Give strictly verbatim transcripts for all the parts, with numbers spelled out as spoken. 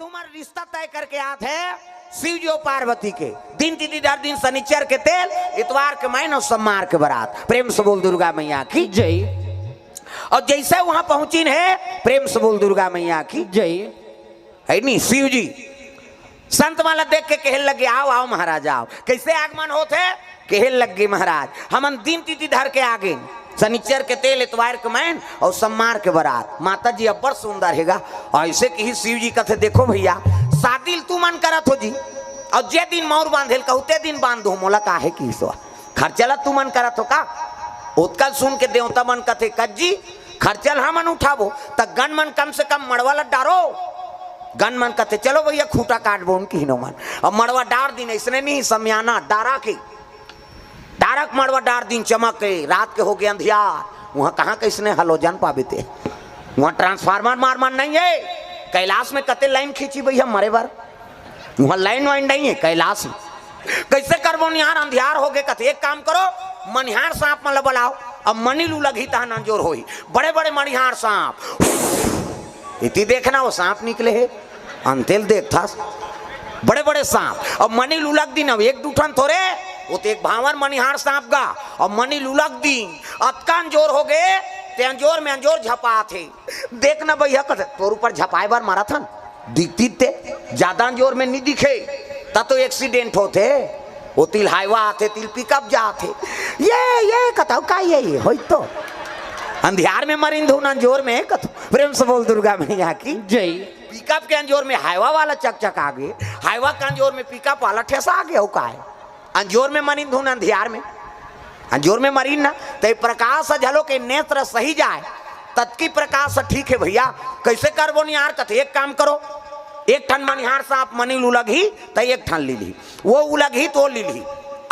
तुम्हार रिश्ता तय करके आत हे शिव जी अउ पार्वती के। दिन तिथि धर दिन, शनिचर के तेल, इतवार के मैन अउ सोमवार के बरात। प्रेम से बोल दुर्गा मैया की। जय। अउ जइसे उहाँ पहुँचिन हे, प्रेम से बोल दुर्गा मैया की। जय। हे नी, शिव जी संत मन ला देख के कहे लगे, "आओ, आओ महाराज, आओ।" कइसे आगमन होत हे? कहे लगे, "महाराज, हमन दिन तिथि धर के आगेन, शनिचर के तेल, इतवार के मैन अउ सोमवार के बरात।" माता जी अब्बड़ सुंदर हे गा। अइसे किहिस शिव जी, कथे, "देखो भइया, शादी ल तुमन करत हो जी, अउ जे दिन मउर बांधे ल कहूँ, ते दिन बांध दूँ, मोला काहे किहिस हो? खर्चा ल तुमन करत हो का?" ओतका ल सुन के देवता मन कथे, "कस जी, खर्चा ल हमन उठाबो, त गन मन कम से कम मड़वा ल डारो।" गन मन कथे, "चलो भइया, खूंटा काटबो न," किहिन ओमन। अब मड़वा डार दिन, अइसने नहीं, समियाना डारा के, डारा के मड़वा डार दिन, चमक के, रात के होगे अंधियार। उहाँ कहाँ कइसने हलोजन पाबे ते? उहाँ ट्रांसफार्मर मार मार नहीं हे। कैलाश में कते लाइन खींची भइया मरे बर? उहाँ लाइन वाइन नहीं हे कैलाश में। कइसे करबो निहार, अंधियार होगे। कथे, "एक काम करो, मनिहार सांप मन ल बलाओ, अब मनी लू लगही तहन अंजोर होही।" बड़े बड़े मनिहार सांप, इति देखना, वो सांप निकले हे, अंते ल देखथस, बड़े बड़े सांप। अब मनी लू लग दिन, अब एक दू ठन थोरे, वो तो एक भांवर मनिहार सांप गा। अब मनी लू लग दिन, अतका अंजोर होगे, ते अंजोर में अंजोर झपात हे। देख न भइया, कथे, "तोर ऊपर झपाए बर मारत हन, दिखती ते जादा अंजोर में नी दिखे, त तो एक्सीडेंट होथे।" ओती ल हाईवा आथे, ती ल पिकअप जाथे। ये, ये कथव का, ये, ये होई तो अंधियार में मरिन धुन अंजोर में कथव। प्रेम से बोल दुर्गा मैया की। जय। पिकअप के अंजोर में हाईवा वाला चकचका गे, हाईवा के अंजोर में पिकअप वाला ठेसा गे, अउ काय? अंजोर में मरिन धुन अंधियार में, अंजोर में मरिन ना, त ए प्रकाश ह झलो के नेत्र सही जाय, ततकी प्रकाश ह ठीक हे भइया। कइसे करबो निहार? कथे, "एक काम करो, एक ठन मनिहार सांप मनी लू लगही, त एक ठन लीलही, वो उलगही तो लीलही,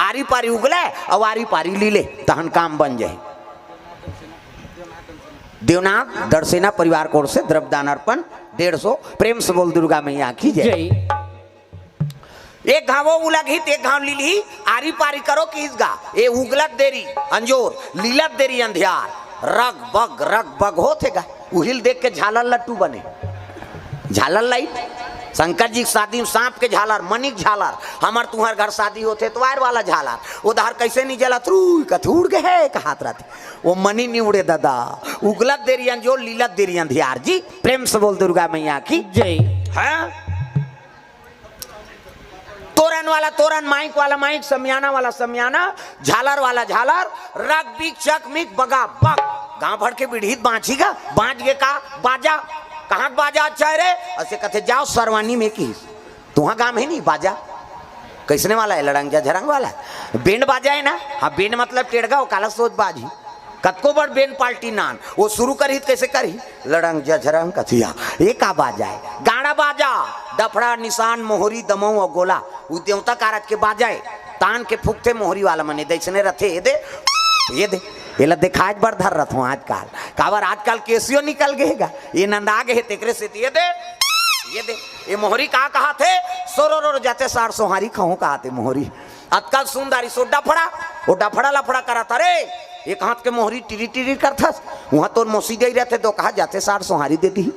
आरी पारी उगले अउ आरी पारी लीले, तहन काम बन जाही।" देवनाथ दरसेना परिवार की ओर से द्रव्यदान अर्पण डेढ़ सौ। प्रेम से बोल दुर्गा मैया की जय। जय। एक घांव वो उलगही, त एक घांव लीलही, आरी पारी करो किहिस गा। ए उगलत देरी अंजोर, लीलत देरी अंधियार, रग बग, रग बग होत हे गा। उही ल देख के झालर लट्टू बने। झालर लाइट, शंकर जी के शादी में सांप के झालर, मनी के झालर, हमर तुंहर घर शादी होथे त वायर वाला झालर, ओ डहर कइसे नी जलत, रुई कथे उड़ गे हे, कहात रथे। वो मनी नी उड़े ददा, उगलत देरी अंजोर, लीलत देरी अंधियार जी। प्रेम से बोल दुर्गा मैया की। जय। हाँ? तोरन वाला तोरन, माइक वाला माइक, समियाना वाला समियाना, झालर वाला झालर, रग बिग चक मिक बगा बग। गांव भर के बिढ़ीत बांची गा, बांच गे का बाजा, कहाँ के बाजा अच्छा हे रे? अइसे कथे, "जाव सरवानी में किहिस।" तुंहर गांव हे नी बाजा, कइसने वाला हे? लड़ंग झझरंग वाला बेंड बाजा हे ना? हाँ, बेंड मतलब टेड़गा, ओ काला सोज बाजही। कतको बड़ बेंड पार्टी नान, वो शुरू करही त कइसे करही? लड़ंग झझरंग कथिया, ए का बाजा हे? गाड़ा बाजा, डफड़ा, निसान, मोहरी, दमऊ अउ गोला, उ देवता कारज के बाजा हे। तान के फूंकथे मोहरी वाला मन, ए दे अइसने रथे, ए दे, ए दे, एला देखाय बर धर रथों आजकाल, काबर आजकाल केसियो निकल गे हे गा, ए नंदा गे हे तेकरे सेती, ए दे, ए दे, ए मोहरी का कहाथे? सोरो रो जाते सार सोहारी खाहूं कहाथे मोहरी। अतका सुंदर इसो डफड़ा, ओ डफड़ा लफड़ा करत, अरे, एक हाथ के मोहरी टिरी टिरी करथस, उहाँ तोर मौसी गई रथे, तो कहा जाते सार सोहारी दे दिही।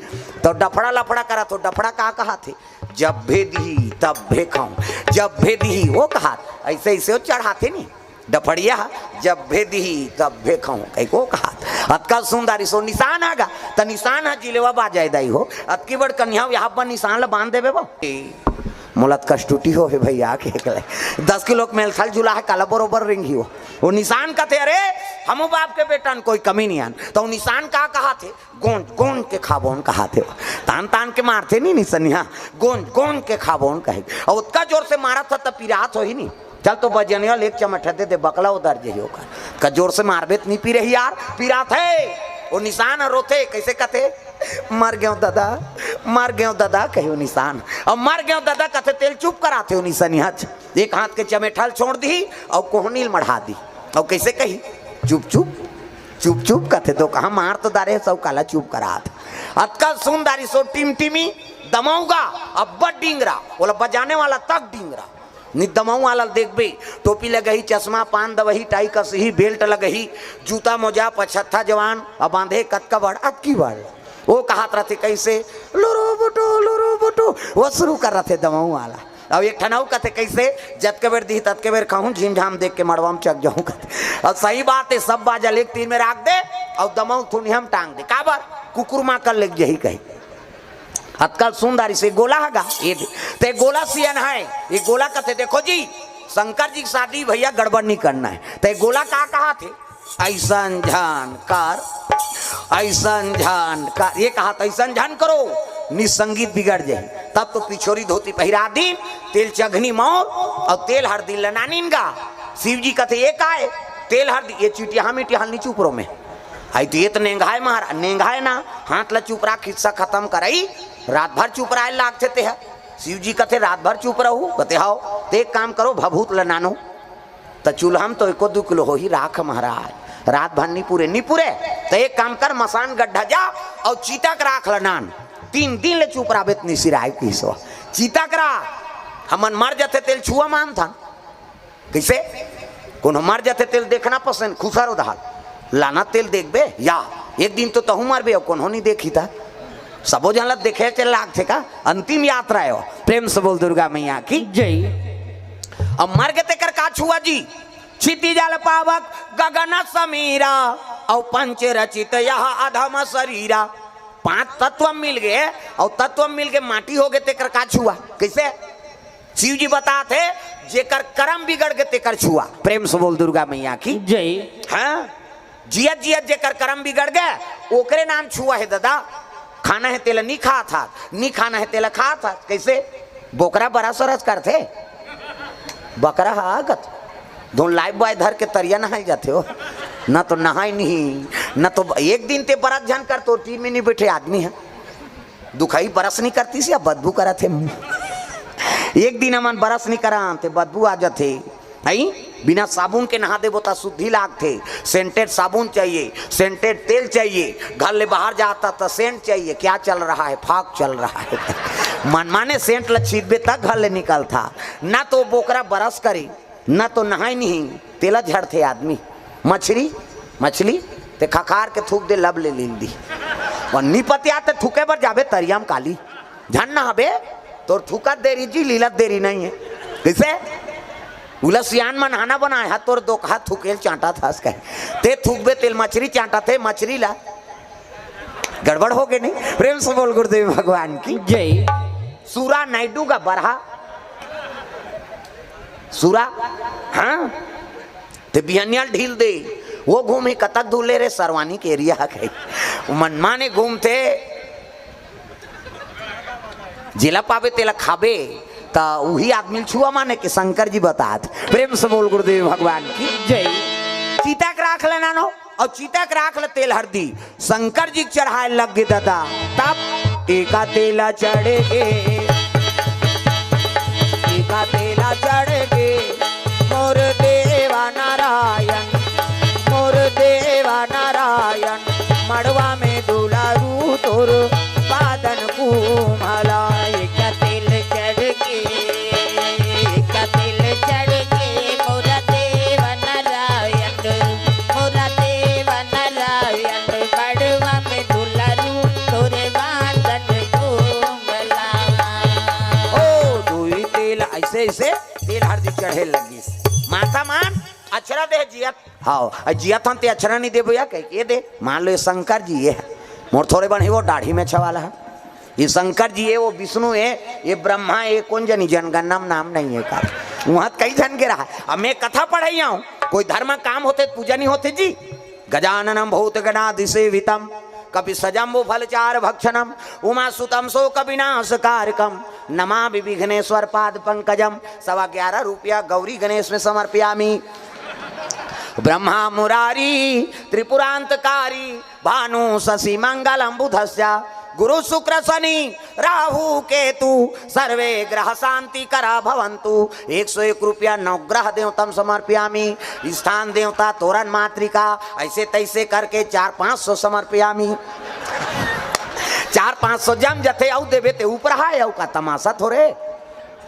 तो डफड़ा लफड़ा करत हो, डफड़ा का कहाथे? "जब भे दिही, तब भे खाऊं, जब भे दिही", वो कहात, अइसे अइसे वो चढ़ाथे नी, डफड़िया, "जब भे दिही, तब भे खाऊं", कहिके वो कहात। अतका सुंदर इसो निसान आगा, त निसान ह जिलेवा बाजाय दाई हो, अतकी बड़ कन्या, यहाँ पर निसान ल बांध देबे बा। मोला त कष्टुटी हो हे भइया, के एकले दस किलो के मेलथल झुला हे, काला बरोबर रेंगी हो। वो निसान कथे, "अरे, हमू बाप के बेटा न, कोई कमी नहीं आन।" तो वो निसान का कहाथे? "गोंज, गोंज के खाबोन," कहाथे। तान, तान के मारथे नी निसनिया, "गोंज, गोंज के खाबोन," कहे। अउ ओतका जोर से मारत ह, त पिरात होही नी। चल तो बजनिया ले एक चमेठा दे दे, बकला उधर जही ओकर। का जोर से मारबे त नी पिरही यार, पिरात हे। वो निसान ह रोथे, कइसे कथे? "मर गेंव ददा, मर गेंव ददा," कहे वो निसान। अउ "मर गेंव ददा" कथे, तेल चुप कराथे वो निसनिया। एक हाथ के चमेठा ल छोड़ दिही अउ कोहनी ल मढ़ा दिही। अउ कइसे कही? "चुप, चुप, चुप, चुप," कथे, तो कहा मार तो डारे, सौ काला चुप करात। अतका सुंदर इसो टिमटिमी दमऊ गा, अब्बड़ डिंगरा, ओला बजाने वाला तक डिंगरा। नी दमऊ वाला ल देखबे, टोपी लगही, चश्मा, पान दवही, टाई कसही, बेल्ट लगही, जूता मोजा, पछत्था जवान, अब बांधे कतका बड़, अतकी बड़। वो कहात रथे कइसे? "लुरु बुटु, लुरु बुटु।" वो शुरू कर रथे दमऊ वाला। अब एक ठन अउ कथे, "कइसे? जतके बेर दिही, ततके बेर खाहूं, झिमझाम देख के मड़वा म चक जाहूं," कथे। अब सही बात हे, सब बाजा ल एक तीर में राख दे, अउ दमऊ थुनिहा म टांग दे। काबर? कुकुर मां कर लेग जही कही। अतका ल सुन डारिस, ए गोला ह गा, ए दे। ते गोला सियन हे, ए गोला कथे, "देखो जी, शंकर जी के शादी भैया गड़बड़ नहीं करना है।" ते गोला का कहाथे? "अइसन झन कर, अइसन झन कर।" ये कहाथे, "अइसन झन करो, निसंगीत बिगड़ जाही।" तब तो पिछोरी धोती पहिरा दिन, तेल चघनी मौर अउ तेल हरदी ल नानिन गा। शिव जी कथे, "ये काय? तेल हरदी, ये चिटिया मिटिया हल नी चुपरो में। आई तो ये तो नेंगाय महाराज, नेंगाय ना, हाथ ल चुपरा, खिस्सा खतम करई, रात भर चुपराय लागथे तेहा।" शिव जी कथे, "रात भर चुप रहू?" कथे, "हव।" "ते एक काम करो, भभूत ल नानो।" त चूल्हा म तो एको दू किलो होही राख महाराज, रात भर नी पुरे, नी पुरे। त एक काम कर, मसान गड्ढा जा अउ चीता के राख ल नान, तीन दिन ले चुप रहबे त नी सिराय किसो। चीता के राख, हमन मर जथे तेल छुआ मानथन। कइसे? कोनो मर जथे तेल देखना पसंद, खुसर उधार लाना तेल देखबे या एक दिन तो तहू मरबे अउ कोनो नी देखी त सबो झन ल देखे चल लागथे का? अंतिम यात्रा हे वो। प्रेम से बोल दुर्गा मैया की। जय। अब मर गे तेकर का छुआ जी? "क्षिति जल पावक गगन समीरा, अउ पंच रचित यह अधम शरीरा।" पांच तत्व मिल गे, अउ तत्व मिल के माटी हो गे, तेकर का छुआ? कइसे? शिव जी बताथे, "जेकर करम बिगड़ गे तेकर छुआ।" प्रेम से बोल दुर्गा मैया की। जय। हाँ, जियत जियत जेकर करम बिगड़ गे, ओकरे नाम छुआ हे ददा। खाना हे तेला नी खात हस, नी खाना हे तेला खात हस। कइसे? बोकरा बरस सरस करथे, बकरा ह आगत धुन लाइफ बॉय धर के तरिया नहाय जाथे हो, न तो नहाय नहीं, न तो एक दिन ते बरस झन कर, तोर टीम में नी बइठे आदमी हे। दुखई बरस नी करतिस या बदबू करत हे। एक दिन हमन बरस नी करान ते बदबू आ जाथे। हई, बिना साबुन के नहा देबो त शुद्धि लागथे। सेंटेड साबुन चाहिए, सेंटेड तेल चाहिए, घर ले बाहर जाता त सेंट चाहिए। क्या चल रहा है? फाग चल रहा है। मनमाने सेंट ल छींचबे त घर ले निकलथा। ना तो बोकरा बरस करी, ना तो नहाय नहीं, तेला झड़थे आदमी। मछरी, मछली, ते खखार के थूक दे, लब ले लील दी। अउ नी पतिया ते थूके बर जाबे तरिया म काली। झन नहाबे, तोर थूकत देरी जी, लीलत देरी नहीं है। कइसे? उला सियान मन हाना बनाय हा, तोर दोकहा थूकेल चांटत हस कहे। ते थूकबे तेल मछरी चांटथे, मछरी ला। गड़बड़ हो गे नहीं? प्रेम से बोल गुरुदेव भगवान की। जय। सूरा नायडू का बरहा। सूरा, हाँ? ते बिहनिया ल ढील दे, वो घूमही कतक दूर ले रे, सरवानी के एरिया ह कहे। मनमाने घूमथे, जेला पाबे तेला खाबे, त उही आदमी ल छुआ माने के शंकर जी बतात। प्रेम से बोल गुरुदेव भगवान की। जय। चीता के राख ल नानो, अउ चीता के राख ल तेल हरदी शंकर जी के चढ़ाय लग गे ददा। तब एका तेला चढ़ गे, एका तेला चढ़ गे मोर देवा नारायण, मोर देवा नारायण, मड़वा में दुलारू तोर बादन कुमला। एका तेल चढ़ गे, एका तेल चढ़ गे मोर देवा नारायण, मोर देवा नारायण, मड़वा में दुलारू तोर बादन कुमला। ओ, दुई तेल अइसे, अइसे तेल हरदी चढ़े लगिस। माथा मान, अचरा दे जियत। हव, अ जियत हन ते अचरा नी देबो या कहे, ये दे। मान लो ये शंकर जी ये हे। मोर थोरे बन हे वो दाढ़ी में छवाला हे। ये शंकर जी हे, वो विष्णु हे, ये ब्रह्मा हे, कोन जनी जनगणना म नाम नहीं हे का। उहाँ त कई झन के रहा। अब मैं कथा पढ़ई हूँ, कोई धर्म काम होथे त पूजा नहीं होथे जी। गजाननं भूतगणादिसेवितं कपिसजम्बुफलचारुभक्षणं उमासुतं शोकविनाशकारकं नमामि विघ्नेश्वर पाद पंकजम। सवा ग्यारह रुपया गौरी गणेश में समर्पयामि। ब्रह्मा मुरारी त्रिपुरांतकारी भानु शशि मंगलम बुधस्य गुरु शुक्र शनि राहु केतु सर्वे ग्रह शांति करा भवंतु। एक सौ एक रुपया नवग्रह देवतम समर्पयामी, स्थान देवता तोरण मातृका, ऐसे तैसे करके चार पाँच सौ समर्पयामी। चार पाँच सौ जम जथे, अउ देवे ते ऊपर हाय, अउ का तमाशा थोरे।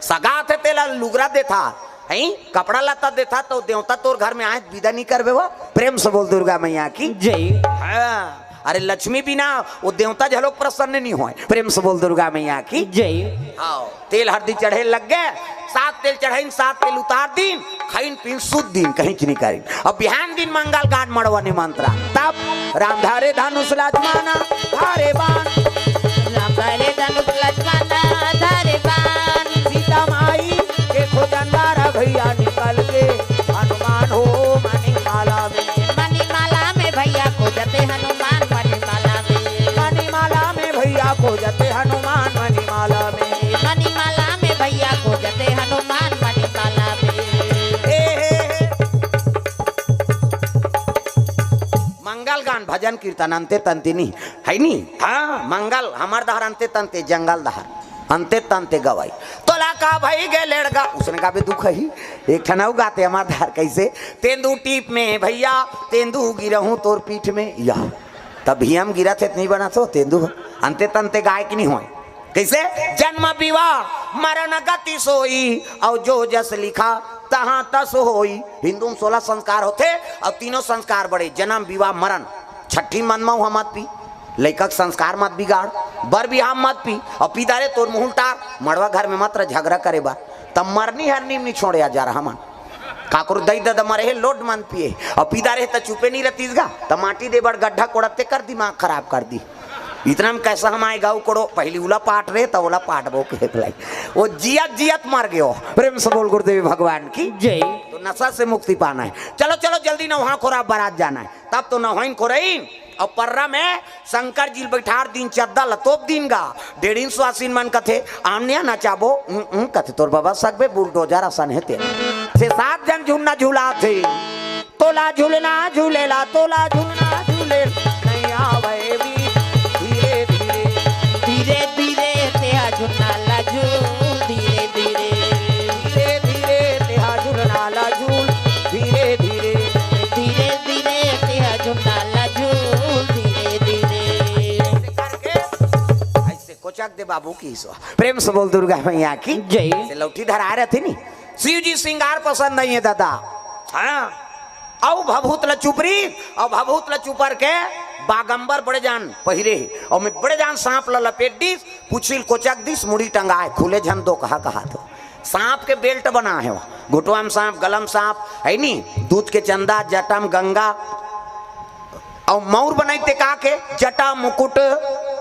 सगा थे तेला लुगरा देथा, हैं, कपड़ा लत्ता देथा, तो देवता तोर घर में आए, विदा नहीं करबे वो। प्रेम से बोल दुर्गा मैया की जय। हाँ। अरे लक्ष्मी बिना वो देवता झलोक प्रसन्न नहीं होय। प्रेम से बोल दुर्गा मैया की। जय। हाँ, तेल हरदी चढ़े लग गे, सात तेल चढ़ाइन, सात तेल उतार दीन, खइन पीन सुत दीन, कहीं च नहीं करिन। अब बिहान दिन मंगल गान मड़वा निमंत्रण। तब राम धरे धनुष लक्ष्मण धरे बाण। राम धरे धनुष लक्ष्मण धरे बाण। सीता माई के खोजन बारा भैया निकल के हनुमान हो मणिमाला में। मणिमाला में भैया खोजते हनुमान मणिमाला में। मणिमाला में भैया खोजते हनुमान मणिमाला में। मणिमाला में भैया खोजते हनुमान मणिमाला में। हे, हे, हे। मंगल गान, भजन कीर्तन, अंते तंते नहीं, है नी? हाँ, मंगल हमर डहर अंते तंते, जंगल डहर अंते तंते गवाई। तोला का भई गे लेड़गा, उसने का भी दुख ही। एक ठन अउ गाते हमर डहर, कैसे? तेंदू टीप में भैया, तेंदू गिरहूं तोर पीठ में, यह। तब भी हम गिरत हे, नहीं बना तो तेंदू अंते तंते गाय की नहीं होय। कैसे? जन्म विवाह मरण गति सोई, और जो जस लिखा तहाँ तस होई। हिंदू में सोलह संस्कार होथे, और तीनों संस्कार बड़े, जन्म, विवाह, मरण। छठी मन में मत पी, लइका के संस्कार मत बिगाड़, बर बिहाव मत पी, और पी दारे तोर मुहुल टार, मड़वा घर में मत रह झगड़ा करे बर। तब मरनी हरनी में नहीं छोड़े आ जा रहा मन। काकरो दई ददा मरे हे, लोड मन पिए, और पी दारे त चुपे नहीं रहतीस गा, त माटी दे बर गड्ढा कोड़त ते कर दिमाग खराब कर दी। इतना में कैसा हम आए गाँव कोड़ो, पहली उला पाट रहे, त ओला पाटबो के भलाई। वो जियत जियत मर गयो। प्रेम से बोल गुरुदेव भगवान की। जय। तो नशा से मुक्ति पाना है। चलो, चलो, जल्दी नौहा खोरा बारात जाना है। तब तो नौहाइन खोरइन, और पर्रा में शंकर जी ल बैठार दिन, चद्दा ल तोप दिन गा। डेढ़िन सुवासिन मन कथे, "आमनिया नचाबो?" "उं, उं," कथे, "तोर बाबा सकबे बुलडोजर असन हे तेला।" छे सात झन झुलना झुलाथे। तोला झुलना झुलेला, तोला झुलना झुलेला, नहीं आवे भी धीरे धीरे। धीरे धीरे तेहा झुलना ला झूल, धीरे धीरे। धीरे धीरे तेहा झुलना ला झूल, धीरे धीरे। धीरे धीरे तेहा झुलना ला झूल, धीरे धीरे। ऐसे करके, ऐसे कोचक दे बाबू की ईश्वर। प्रेम से बोल दुर्गा मैया की। जय। से लौठी धरा रहे थे नी, शिव जी श्रृंगार पसंद नहीं है दादा। हाँ, अउ भभूत ल चुपरी, अउ भभूत ल चुपर के बागंबर बड़े जान पहिरे हे, अउ में बड़े जान सांप ल लपेट दिस, पुछिल कोचक दिस, मुड़ी टंगाए, खुले झन दो कहा कहा तो। सांप के बेल्ट बना हे, घुटवा में सांप, गलम सांप, है नी, दूध के चंदा, जटा में गंगा, अउ मौर बनाई ते का के, जटा मुकुट,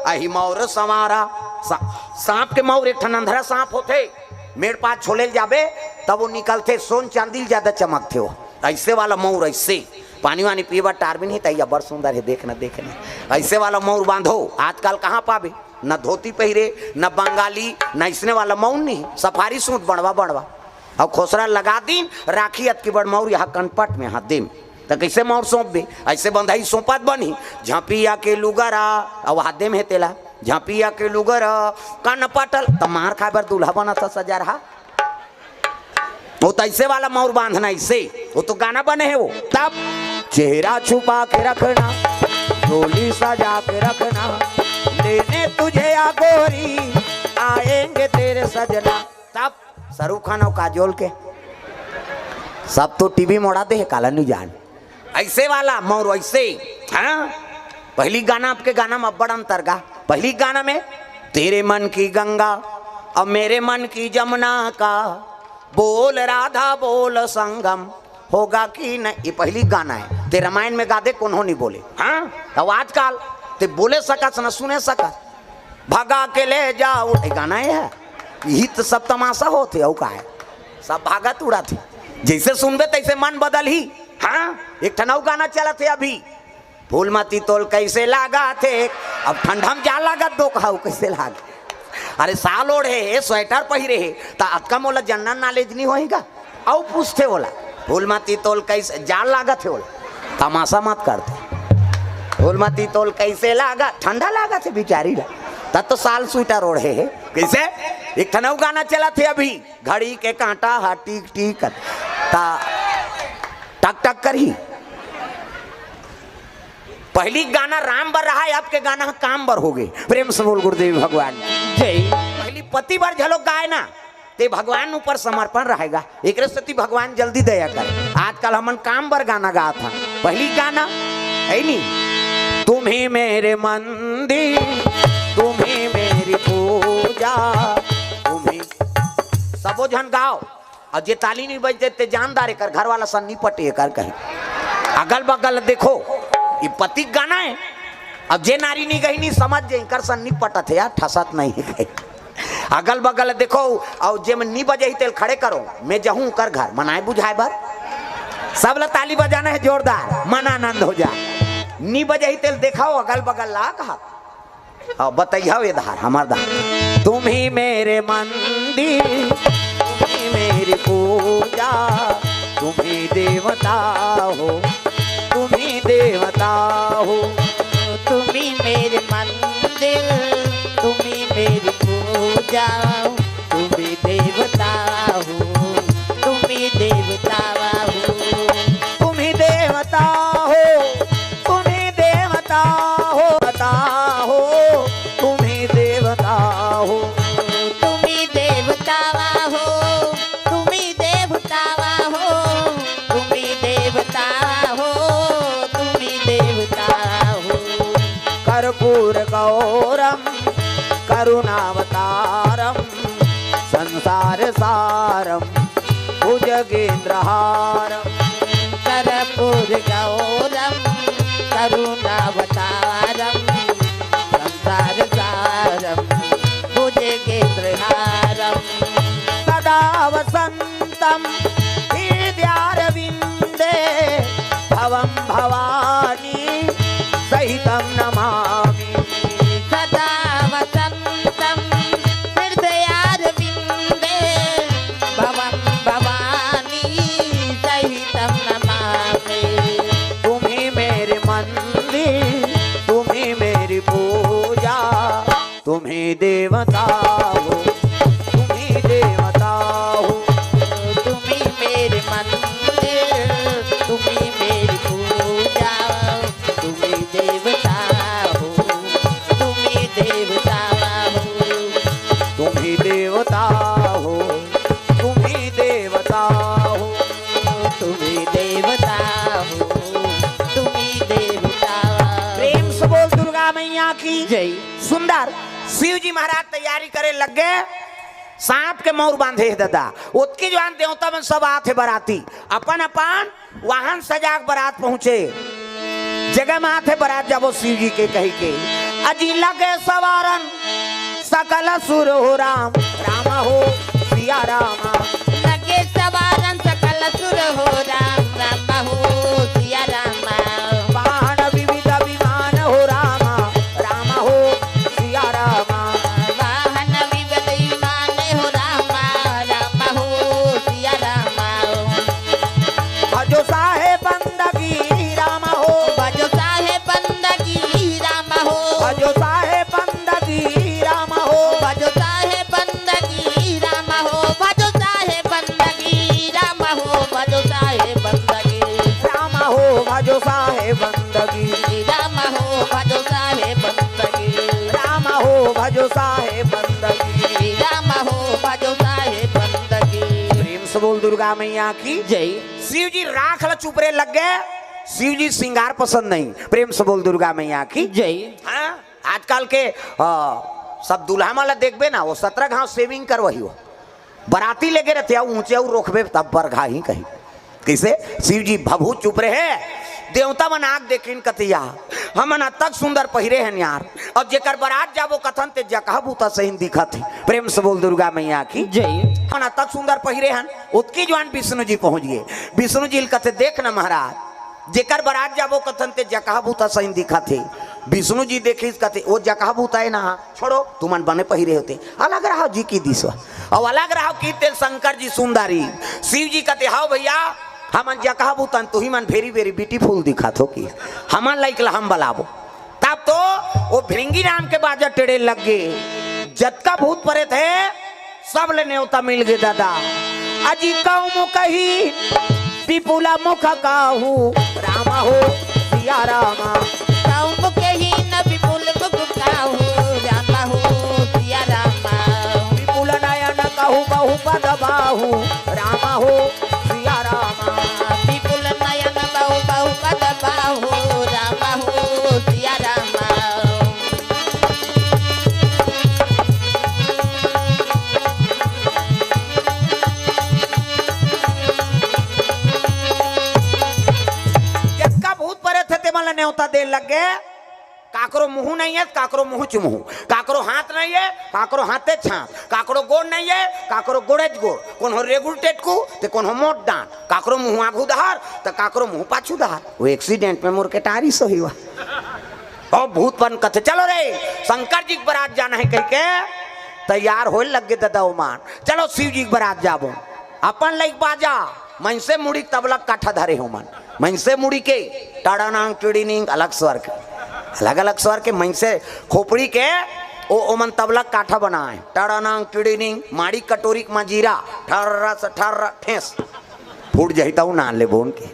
अहि मौर संवारा। सा-, सांप के मौर एक ठन अंधरा सांप होथे, मेड़ पास छोले ल जाबे, तब वो निकलथे, सोन चांदी ल ज्यादा चमकथे वो। ऐसे वाला मौर, ऐसे पानी वानी पीए बर टार भी नहीं, तैया बड़ सुंदर है, देख न, देख न। ऐसे वाला मौर बांधो, आजकल कहाँ पाबे? न धोती पहिरे, न बंगाली, न इसने वाला मौर नहीं, सफारी सूट बड़वा बड़वा। अउ खोसरा लगा दिन, राखी अतकी बड़ मौर यहाँ कनपट में, हाथ दे में। त कैसे मौर सौंपबे? ऐसे बंधाई सौंपत बनी, झांपिया के लुगरा, अउ हाथ दे में हे तेला, झांपिया के लुगरा, कनपटल, त मार खाए बर दूल्हा बना था सजा रहा। वो तो ऐसे वाला मौर बांधना, ऐसे। वो तो गाना बने है वो। तब चेहरा छुपा के रखना, झोली सजा के रखना, लेने तुझे आ गोरी, आएंगे तेरे सजना। तब शाहरुख खान और काजोल के सब तो टीवी मोड़ा दे है, काला नहीं जान। ऐसे वाला मौर ऐसे, हाँ? पहली गाना, आपके गाना में अब्बड़ अंतर गा। पहली गाना में, "तेरे मन की गंगा, अब मेरे मन की जमुना का, बोल राधा बोल संगम, होगा कि नहीं।" ये पहली गाना है। ते रामायण में गा दे, कोनो नहीं बोले। हाँ? अब आजकल ते बोले सकस न सुने सकस। "भगा के ले जाओ", ये गाना ये है। यही तो सब तमाशा होथे, अउ का है? सब भागत उड़त हे। जैसे सुनबे तैसे मन बदलही। हाँ, एक ठन अउ गाना चलत हे अभी, "फूलमती तोल कैसे लागत हे।" अब ठंडा में जा लागत दो कहाऊ कैसे लागे। अरे साल ओढ़े हे, स्वेटर पहिरे हे, त अतका मोला जनरल नॉलेज नहीं होही गा? अउ पूछथे ओला, "फूलमती तोल कैसे जाड़ लागत हे?" ओला तमाशा मत करते। "फूलमती तोल कैसे लागत?" ठंडा लागत हे बिचारी ला, तब तो साल स्वेटर ओढ़े हे। कैसे? एक ठन अउ गाना चलत हे अभी, "घड़ी के कांटा हा टीक टीक," ता टक टक करही। पहली गाना राम बर रहा है, अब के गाना काम बर हो गे। प्रेम से बोल गुरुदेव भगवान। जय। पहली पति बर झलो गाए ना, ते भगवान ऊपर समर्पण रहेगा। एकरे सेती भगवान जल्दी दया करे। आजकल हमन काम बर गाना गात हन, पहली गाना है नी, तुम ही मेरे मंदिर, तुम ही मेरी पूजा, तुम ही। सबो झन गाओ। अउ जे ताली नइ बजथे ते जानदार, एकर घर वाला सन नइ पटे, एकर कहीं। अगल बगल देखो, ये पति गाना हे। अब जे नारी नइ गही नइ समझ जे, एकर सन नइ पटत हे यार, ठसत नइ हे कहीं। अगल बगल देखो, अउ जे मन नइ बजही तेल खड़े करो, मैं जहूं ओकर घर मनाए बुझाए बर। सब ला ताली बजाना हे जोरदार, मन आनंद हो जाए। नइ बजही तेल देखाओ अगल बगल ला कहा। अउ बतइहव ये धार, हमर धार। तुम ही मेरे मंदिर, तुम ही मेरी पूजा, तुम ही देवता हो, तुम ही देवता हो। तुम ही मेरे मंदिर, तुम ही मेरी पूजा, तुम ही देवता हो, तुम ही देवता हो। तुम ही देवता हो, तुम ही देवता हो, देवता हो, तुम ही देवता हो। तुम ही देवता हो, तुम ही देवता हो, तुम ही देवता हो, तुम ही देवता हो। कर्पूर गौरम करुणावतारम संसार सारम भुजगेंद्रहारम। कर्पूर गौरम करुणावतारम संसार सारम भुजगेंद्रहारम। सदा वसंतम हृदयारविंदे भवम भवानी सहितं नमामि। सदा वसन्तं हृदयारविन्दे भवं भवानी सहितं नमामि। तुम ही मेरे मंदिर, तुम ही मेरी पूजा, तुम ही देवता हो, तुम ही देवता हो। तुम ही मेरे मंदिर, तुम ही मेरी पूजा, तुम ही देवता हो, तुम ही देवता हो। तुम ही देवता हो, तुम ही देवता हो। तुम ही देवता हो, तुम ही देवता हो। प्रेम से बोल दुर्गा मैया की जय। सुंदर। शिव जी महाराज तैयारी करे लग गए, सांप के मौर बांधे हे ददा। ओतकी जुवार देवता मन सब आत हे बराती, अपन अपन वाहन सजा के बरात पहुंचे। जगह में आत हे बरात जाबो शिव जी के कहि के। अजी लगे सवारन सकल सुर हो राम, राम हो सिया राम। लगे सवारन सकल सुर हो राम, राम हो सिया राम। वाहन विविध विमान हो राम, राम हो सिया राम। वाहन विविध विमान हो राम, राम हो सिया राम। भजो साहेब बंदगी राम हो। भजो साहेब बंदगी राम हो। भजो साहेब बंदगी राम हो। भजो साहेब बंदगी राम हो। भजो साहेब बंदगी राम हो। भजो साहेब बंदगी राम हो। भजो साहेब बंदगी राम हो। भजो साहेब बंदगी राम हो। भजो साहेब बंदगी राम हो। भजो साहेब बंदगी। प्रेम से बोल दुर्गा मैया की जय। शिव जी राख ल चुपरे लग गए। शिव जी श्रृंगार पसंद नहीं। प्रेम से बोल दुर्गा मैया की जय। हाँ, आजकल के, आ, सब दूल्हा मन ला देखबे ना, वो सतरा घाव shaving करवाही हो। बराती लेगे रहते, अउ ऊंचे अउ रोकबे तब बरघा ही कही। कइसे? शिव जी भभूत चुपरे हे। देवता मन आग देखिन कतिया, हमन अतक सुंदर पहिरे हन यार। अब जेकर बरात जाबो कथन ते जकहा बूता सहिन दिखत हे। प्रेम से बोल दुर्गा मैया की जय। हमन अतक सुंदर पहिरे हन। ओतकी जुवार विष्णु जी पहुंच गए। विष्णु जी ल कथे, देख न महाराज, जेकर बरात जाबो कथन ते जकहा बूता सहिन दिखत हे। विष्णु जी देखिस कथे, ओ जकहा बूता हे ना, छोड़ो, तुमन बने पहिरे होते, अलग रहो जी की दिसवा। अउ अलग रहो की तेल शंकर जी सुंदरी। शिव जी कथे, हव भइया, हमन जकहा बूता हन, तुही मन very very beautiful दिखत हो कि हमन लइक ला हम बलाबो। तब तो वो भृंगी राम के बाजा टेढ़े लग गे। जतका भूत प्रेत हे, सब ले नेवता मिल गे ददा। अजी कौम कही विपुल मुख काहू राम हो सिया राम। कौम कही न विपुल मुख काहू राम हो सिया राम। विपुल नयन कहू बहु पद बाहू राम हो सिया राम। विपुल नयन कहू बहु पद बाहू राम हो सिया नेवता दे लगे। काकरो मुंह नहीं है, काकरो मुंह च मुंह, काकरो हाथ नहीं है, काकरो हाथे छांत, काकरो गोड़ नहीं है, काकरो गोड़े च गोड़, कोनो रेगुर टेटकू, ते कोनो मोट डांट, काकरो मुंह आगू दहार, त काकरो मुंह पाछू दहार। वो एक्सीडेंट में मोर के टारी सही हुआ। और भूत परेत कथे, "चलो रे, शंकर जी के बरात जाना है," कह के तैयार होए लग गे ददा ओमन। "चलो शिव जी के बरात जाबो।" अपन लइक बाजा, मनसे मुड़ी के तबला काठा धरे हो मन। मनसे मुड़ी के टड़ानांग टिड़ीनिंग अलग स्वर के, अलग-अलग स्वर के मनसे खोपड़ी के ओ, ओमन तबला काठा बनाए। टड़ानांग टिड़ीनिंग, माड़ी कटोरी के मजीरा, ठर्रा से ठर्रा ठेस। फूट जाही त उ ना लेबो उनके।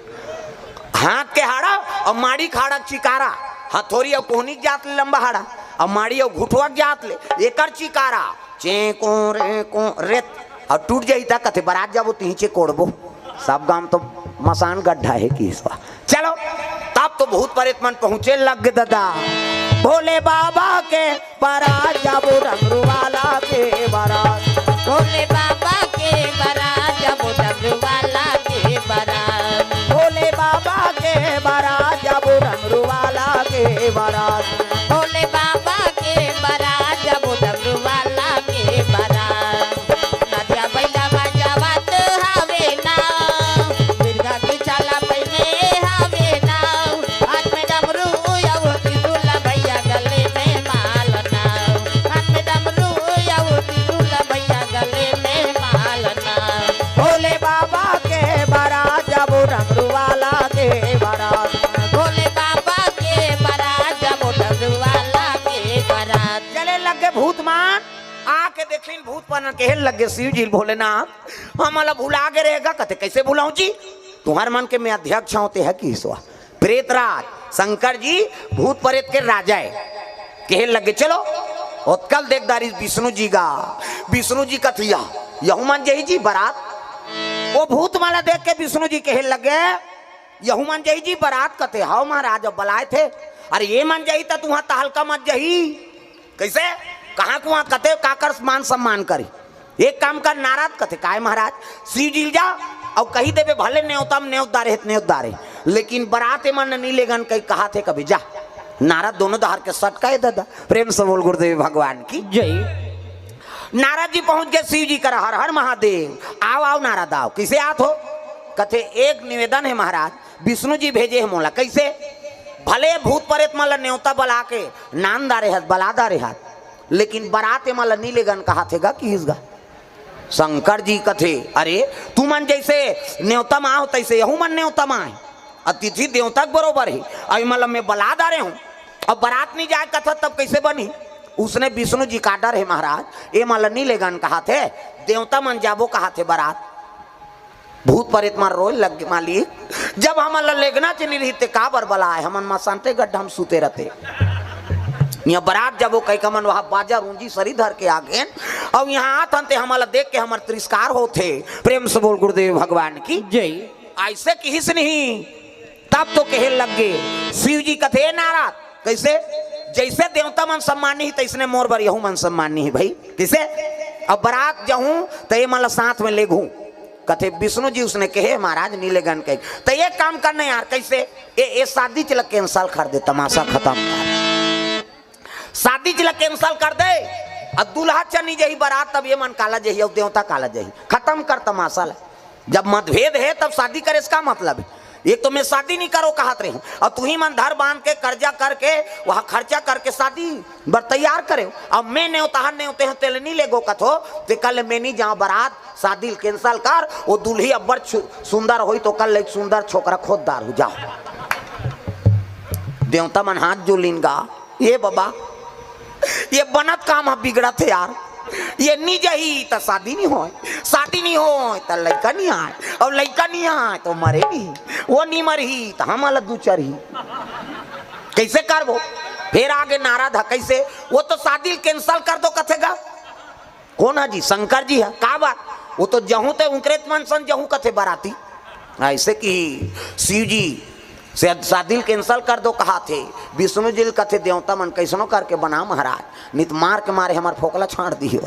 हाथ के हाड़ा अउ माड़ी के हाड़ा के चिकारा, हथोरी अउ कोहनी के जात ले लंबा हाड़ा, अउ माड़ी अउ घुटवा के जात ले एकर चिकारा, चें को रे को रेत, अउ टूट जाही त कथे, "बरात जाबो तिही चे कोड़बो।" सब गांव तो मसान गड्ढा है कि इसवा। चलो, तब तो भूत परेत मन पहुंचे लग गे ददा। भोले बाबा के बरात जाबो डमरू वाला के बरात। भोले बाबा के बरात जाबो डमरू वाला के बरात। भोले बाबा के बरात जाबो डमरू वाला के बरात। भोले बाबा के बरात जाबो डमरू वाला के बरात। नदिया बइला बजावत हवे ना, मिर्गा के छाला पहिने हवे ना, हाथ में डमरू अउ त्रिशूल भैया गले में माला ना, हाथ में डमरू अउ त्रिशूल भैया गले में माला ना। भोले बाबा के बरात जाबो डमरू वाला के बरात। भोले बाबा के बरात जाबो डमरू वाला के बरात। चले लग गे भूत मन, आके देखिन भूत परेत मन कहे लग गे, "शिव जी भोलेनाथ, हमला भुला गे रहेगा।" कथे, "कैसे भुलाऊं जी? तुम्हार मन के मैं अध्यक्ष हों, ते ह कि ईश्वर।" प्रेतराज शंकर जी भूत परेत के राजा है। कहे लग गे, "चलो।" ओतका ल देख डारिस विष्णु जी गा। विष्णु जी कथिया, "यहू मन जही जी बरात।" ओ भूत मन ला देख के विष्णु जी कहे लग गे, "यहू मन जही जी बरात?" कथे, "हव महाराज, अब बलाए थे।" "अरे ये मन जही त तुहा तहलका मत जही।" "कैसे? कहाँ कुआ कथे, काकर मान सम्मान करी? एक काम कर नारद।" कथे, "काय महाराज?" "शिव जी ल जा अउ कही देबे, भले नेवता म नेवत डारे हे त नेवत डारे, लेकिन बरात ए मन नी लेगन कही कहा थे कभी, जा।" नारद दोनों डहर के सटकाए ददा। प्रेम से बोल गुरुदेव भगवान की। जय। नारद जी पहुंच गे शिव जी करा, "हर हर महादेव।" "आव आव नारद आव।" "किसे आत हो?" कथे, "एक निवेदन है महाराज, विष्णु जी भेजे हे मोला।" "कैसे?" "भले भूत परेत मन ला नेवता बला के नान डारे हत, बला डारे हत, लेकिन बरात ए मन ला नी लेगन कहा थे गा किहिस गा।" शंकर जी कथे, "अरे तुमन जैसे नेवता म आव तैसे यहू मन नेवता म आए, अतिथि देवता के बरोबर हे। अउ एमन ला मैं बला डारे हूँ, अब बरात नी जाए कथत तब कैसे बनी?" उसने विष्णु जी का डर हे महाराज, ए मन ला नी लेगन कहा थे, देवता मन जाबो कहा थे बरात। भूत परेत मन रोए लग गे, "मालिक, जब हमन ला लेगना च नी रही ते काबर बलाए? हमन मसानते गड्ढा म सूते रहते। इहाँ बरात जाबो कहिके हमन वहाँ बाजा रूंजी सरी धर के आ गेन, अउ इहाँ आत हन ते हमन ला देख के हमर तिरस्कार होथे।" प्रेम से बोल गुरुदेव भगवान की। जय। ऐसे किहिस नहीं, तब तो कहे लग गे। शिव जी कथे, "नारद, कैसे? जैसे देवता मन सम्मानी ही, तैसने मोर बर यहू मन सम्मानी ही भाई।" "किसे?" "अब बरात जाहूं त ये मन ला साथ में लेगहूं।" कथे, "विष्णु जी उसने कहे महाराज नी लेगन कहे।" "त एक काम करना यार।" "कैसे?" "ये, ये शादी चला कैंसिल कर दे, तमाशा खत्म कर।" शादी जिला कैंसिल कर दे, अउ दूल्हा चनी जही बरात, तब ये मन काला जही अउ देवता काला जही। खत्म कर तमाशा ला। जब मतभेद हे, तब शादी करे से का मतलब हे? एक तो मैं शादी नहीं करो कहत रही हूँ, अउ तुही मन धर बांध के कर्जा करके वहाँ खर्चा करके शादी बर तैयार करे हो। अब मैं नेवताहर नेवते हूँ, तेल नहीं लेगो कथो, ते कल मैं नहीं जाऊँ बरात, शादी ल कैंसिल कर, वो दूल्ही अब्बड़ छु-, सुंदर होई तो कल एक सुंदर छोकरा खोद डार हो जाओ। देवता मन हाथ जोलिन गा, "ए बाबा, ये बनत काम ह बिगड़त हे यार। ये नी जही त शादी नी होय, शादी नी होय त लइका नी आय, अउ लइका नी आय त मरे नी, वो नी मरही त हमन ला दू चरही।" कैसे करबो? फेर आगे नारद ह, "कैसे? वो तो शादी कैंसिल कर दो कथे गा।" "कोन ह जी?" "शंकर जी ह।" "का बात?" "वो तो जहूं ते उंकरेत मन सन जहूं कथे बराती।" ऐसे कि शिव जी से शादी ल कैंसिल कर दो कहा थे, विष्णु जी ल कथे, "देवता मन कैसनो करके बना महाराज, नित मार के मारे हमर फोकला छाड़ दियो।"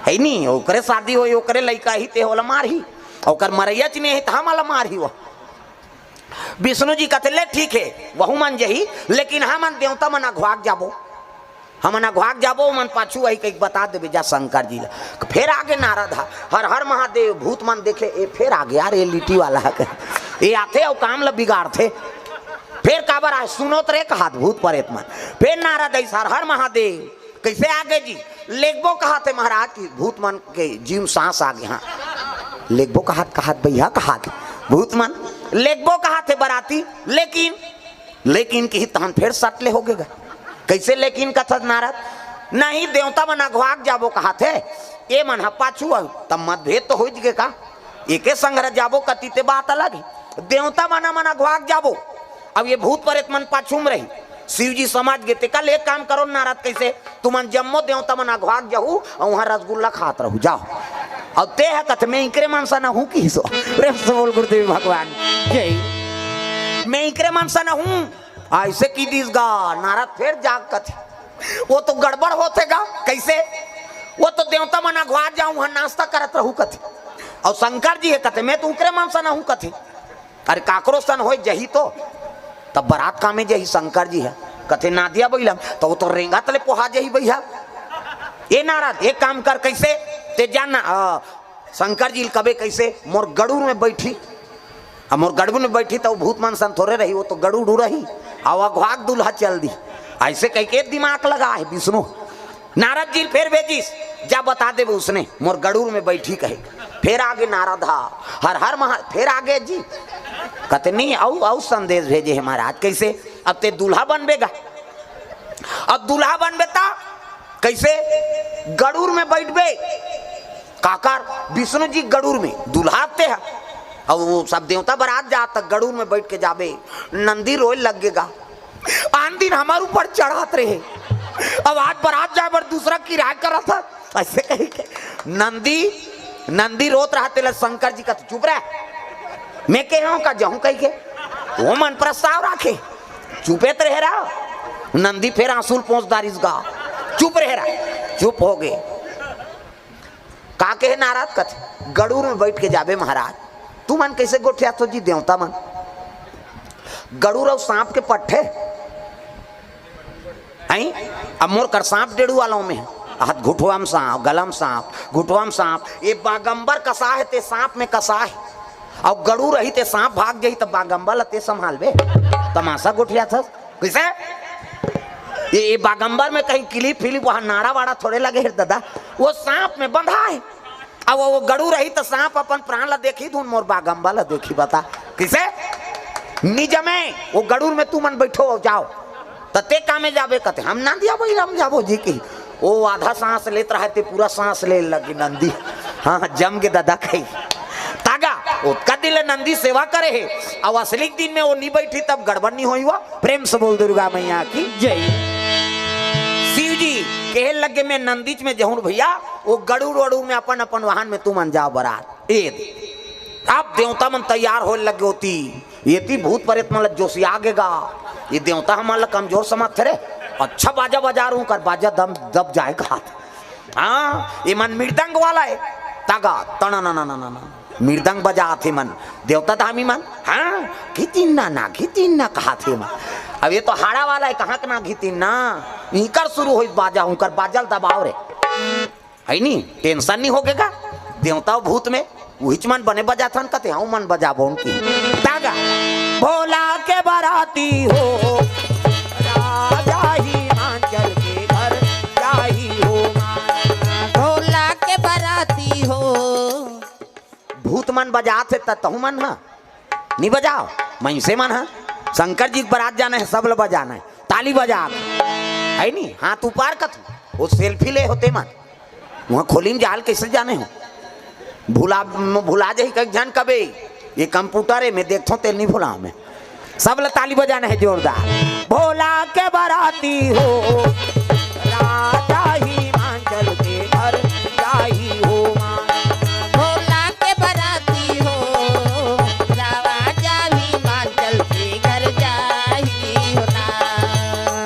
है नी, ओकरे शादी होई, ओकरे लइका ही ते ओला मारही, ओकर मरैया च नहीं है त हमला मारही वो। विष्णु जी कथे, "ले ठीक हे, वहू मन जही, लेकिन हमन देवता मन अघवाक जाबो, हमन अघवाक जाबो, ओमन पाछू आही कहिके बता देबे जा शंकर जी ला।" फेर आगे नारद हा, "हर हर महादेव।" भूत मन देखे, "ए फेर आगे यार, ए लिट्टी वाला हा, ए आथे अउ काम ला बिगाड़थे।" फेर काबर आए, सुनोत रे कहात भूत परेत मन। फेर नारद आइस, "हर हर महादेव।" "कइसे आगे जी?" "लेगबो कहात हे महाराज।" कि भूत मन के जीव सांस आगे, हाँ, "लेगबो कहात, कहात भैया कहात।" भूत मन, "लेगबो कहात हे बराती, लेकिन।" "लेकिन?" किही तहन फेर सट ले होगे गा। "कइसे लेकिन कथस नारद?" "नहीं, देवता मन अघवाक जाबो कहात हे, ए मन ह पाछू अउ तब मतभेद तो होइच गे का?" एके संघरा जाबो कति ते बात अलग हे। देवता मन मन अघवाक जाबो, अब ये भूत परेत मन पाछू म रही। शिव जी समझ गे, ते कल एक काम करो नारद, कइसे? तुमन जम्मो देवता मन अघवाक जाहू अउ उहाँ रसगुल्ला खात रहू, जाओ। अब ते ह कथे, "मैं इकरे मन सन हूँ" किहिस ओ। प्रेम से बोल गुरुदेव भगवान जय। "मैं इकरे मन सन हूँ।" अइसे कि दिस गा, नारद फेर जाग कथे, "वो तो गड़बड़ होथे गा।" "कइसे?" "वो तो देवता मन अघवाक जाहू, उहाँ नाश्ता करत रहू" कथे। अउ शंकर जी हे कथे, "मैं तो उकरे मन सन हूँ" कथे। "अरे काकरो सन होय जही तो, तब बरात कामे जही शंकर जी हे?" कथे, "नादिया बइला म।" "त वो तो रेंगत ले पोहा जही भैया।" "ए नारद, एक काम कर, कइसे? ते जान ना, अ, शंकर जी ल कबे कइसे, मोर गड़ूर में बइठी, अब मोर गड़ूर में बइठी त वो भूत मन सन थोरे रही, वो तो गड़ूर रही, अउ अघवाक दूल्हा चल दी।" अइसे कहिके दिमाग लगा हे विष्णु। नारद जी ल फेर भेजिस, "जा बता देबे उसने, मोर गड़ूर में बइठी" कहे। फेर आगे नारद हा, "हर हर महा-," फेर आगे जी। कथे, "नहीं, अउ, अउ संदेश भेजे हे महाराज।" "कइसे?" "अब ते दूल्हा बनबे गा, अब दूल्हा बनबे त कइसे?" "गड़ूर में बइठबे।" "काकर?" "विष्णु जी गड़ूर में, दूल्हा ते ह।" अब वो सब देवता बरात जात, त गड़ूर में बइठ के जाबे, नंदी रोय लग गे गा। "आन दिन हमर ऊपर चढ़ात रहे, अब आज बरात जाय बर दूसरा किराया करत ह।" अइसे कहिके नंदी, नंदी रोत रहा, तेला शंकर जी कथे, "चुप रह, मैं कहे हूँ का जाहूँ कहिके?" वो मन प्रस्ताव राखे, चुपे त रहे रहा। नंदी फेर आंसू ल पोंछ डारिस गा, "चुप रहे रहा।" चुप होगे। का कहे नारद कथे, "गड़ूर में बइठ के जाबे महाराज।" "तुमन कइसे गोठियाथो जी देवता मन? गड़ूर अउ सांप के पट्ठे?" हैं? अब मोर कर सांप डेड़ू वालों में, हाथ घुटवा म सांप, गला म सांप, घुटवा म सांप। ये बागंबर कसा हे, ते सांप में कसा हे। अउ गड़ूर रही, ते सांप भाग जाही, त बागंबर ल ते संभालबे? तमाशा गोठियाथस। कइसे? ये, ये बागंबर में कहीं किलिप फिलिप, वहाँ नाड़ा वाड़ा थोरे लगे हे दादा। वो सांप में बंधा हे। अब वो गड़ूर रही त सांप अपन प्राण ला देखी धुन, मोर बागंबर ला देखी, बता। कइसे? निजमे, वो गड़ूर में तुमन बइठो, जाओ। त ते कामे जाबे कथे, "हम नंदिया बइला म जाबो जी" किही। वो आधा सांस लेत रहा, ते पूरा सांस ले लगी नंदी। हाँ, जम गे दादा कही। तागा, ओतका दिन ले नंदी सेवा करे हे, अउ असली दिन में वो नी बइठी, तब गड़बड़ नी होही। वो प्रेम से बोल दुर्गा मैया की जय। शिव जी कहे लगे, "मैं नंदीच में जहूँ भैया, वो गड़ूर वड़ूर में अपन अपन वाहन में तुमन जाओ बरात।" ए, अब देवता मन तैयार होय लगे होती, एती भूत परेत मन ल जोशिया गे गा। ये देवता हमन ल कमजोर समझथे रे। अच्छा बाजा बजा रहूं कर, बाजा दम दब जाय कहाथे। हाँ, ये मन मृदंग वाला हे। तागा, तणा ना ना ना ना ना। मृदंग बजाथे मन, देवता धामी मन। हाँ, घितिन ना ना, घितिन ना कहाथे मन। अब ये तो हाड़ा वाला हे, कहाँ के ना घितिन ना। इकर शुरू होई बाजा, उंकर बाजा ल दबाओ रे। है नी, tension नी होगे गा। देवता अउ भूत में उहिच मन बने बजाथन कथे, हूँ मन बजाबो उनकी। तागा, भोला के बराती हो, राजा हिमाचल के घर जाही हो। भोला के बराती हो। भूत मन बजात हे त तहू मन ह नी बजाओ। मइनसे मन ह शंकर जी के बरात जाना हे, सब ल बजाना हे, ताली बजा, है नी, हाथ ऊपर कथू, वो selfie ले होते मन। वहाँ खोली में जाल कैसे जाने हो? भुला, भुला जाही कई झन कबे, ये computer हे, मैं देखथों, तेल नहीं भुलाओ मैं। सब ल ताली बजाना हे जोरदार। भोला के बराती हो, राजा हिमाचल के घर जाही हो माँ। भोला के बराती हो, राजा हिमाचल के घर जाही हो ना।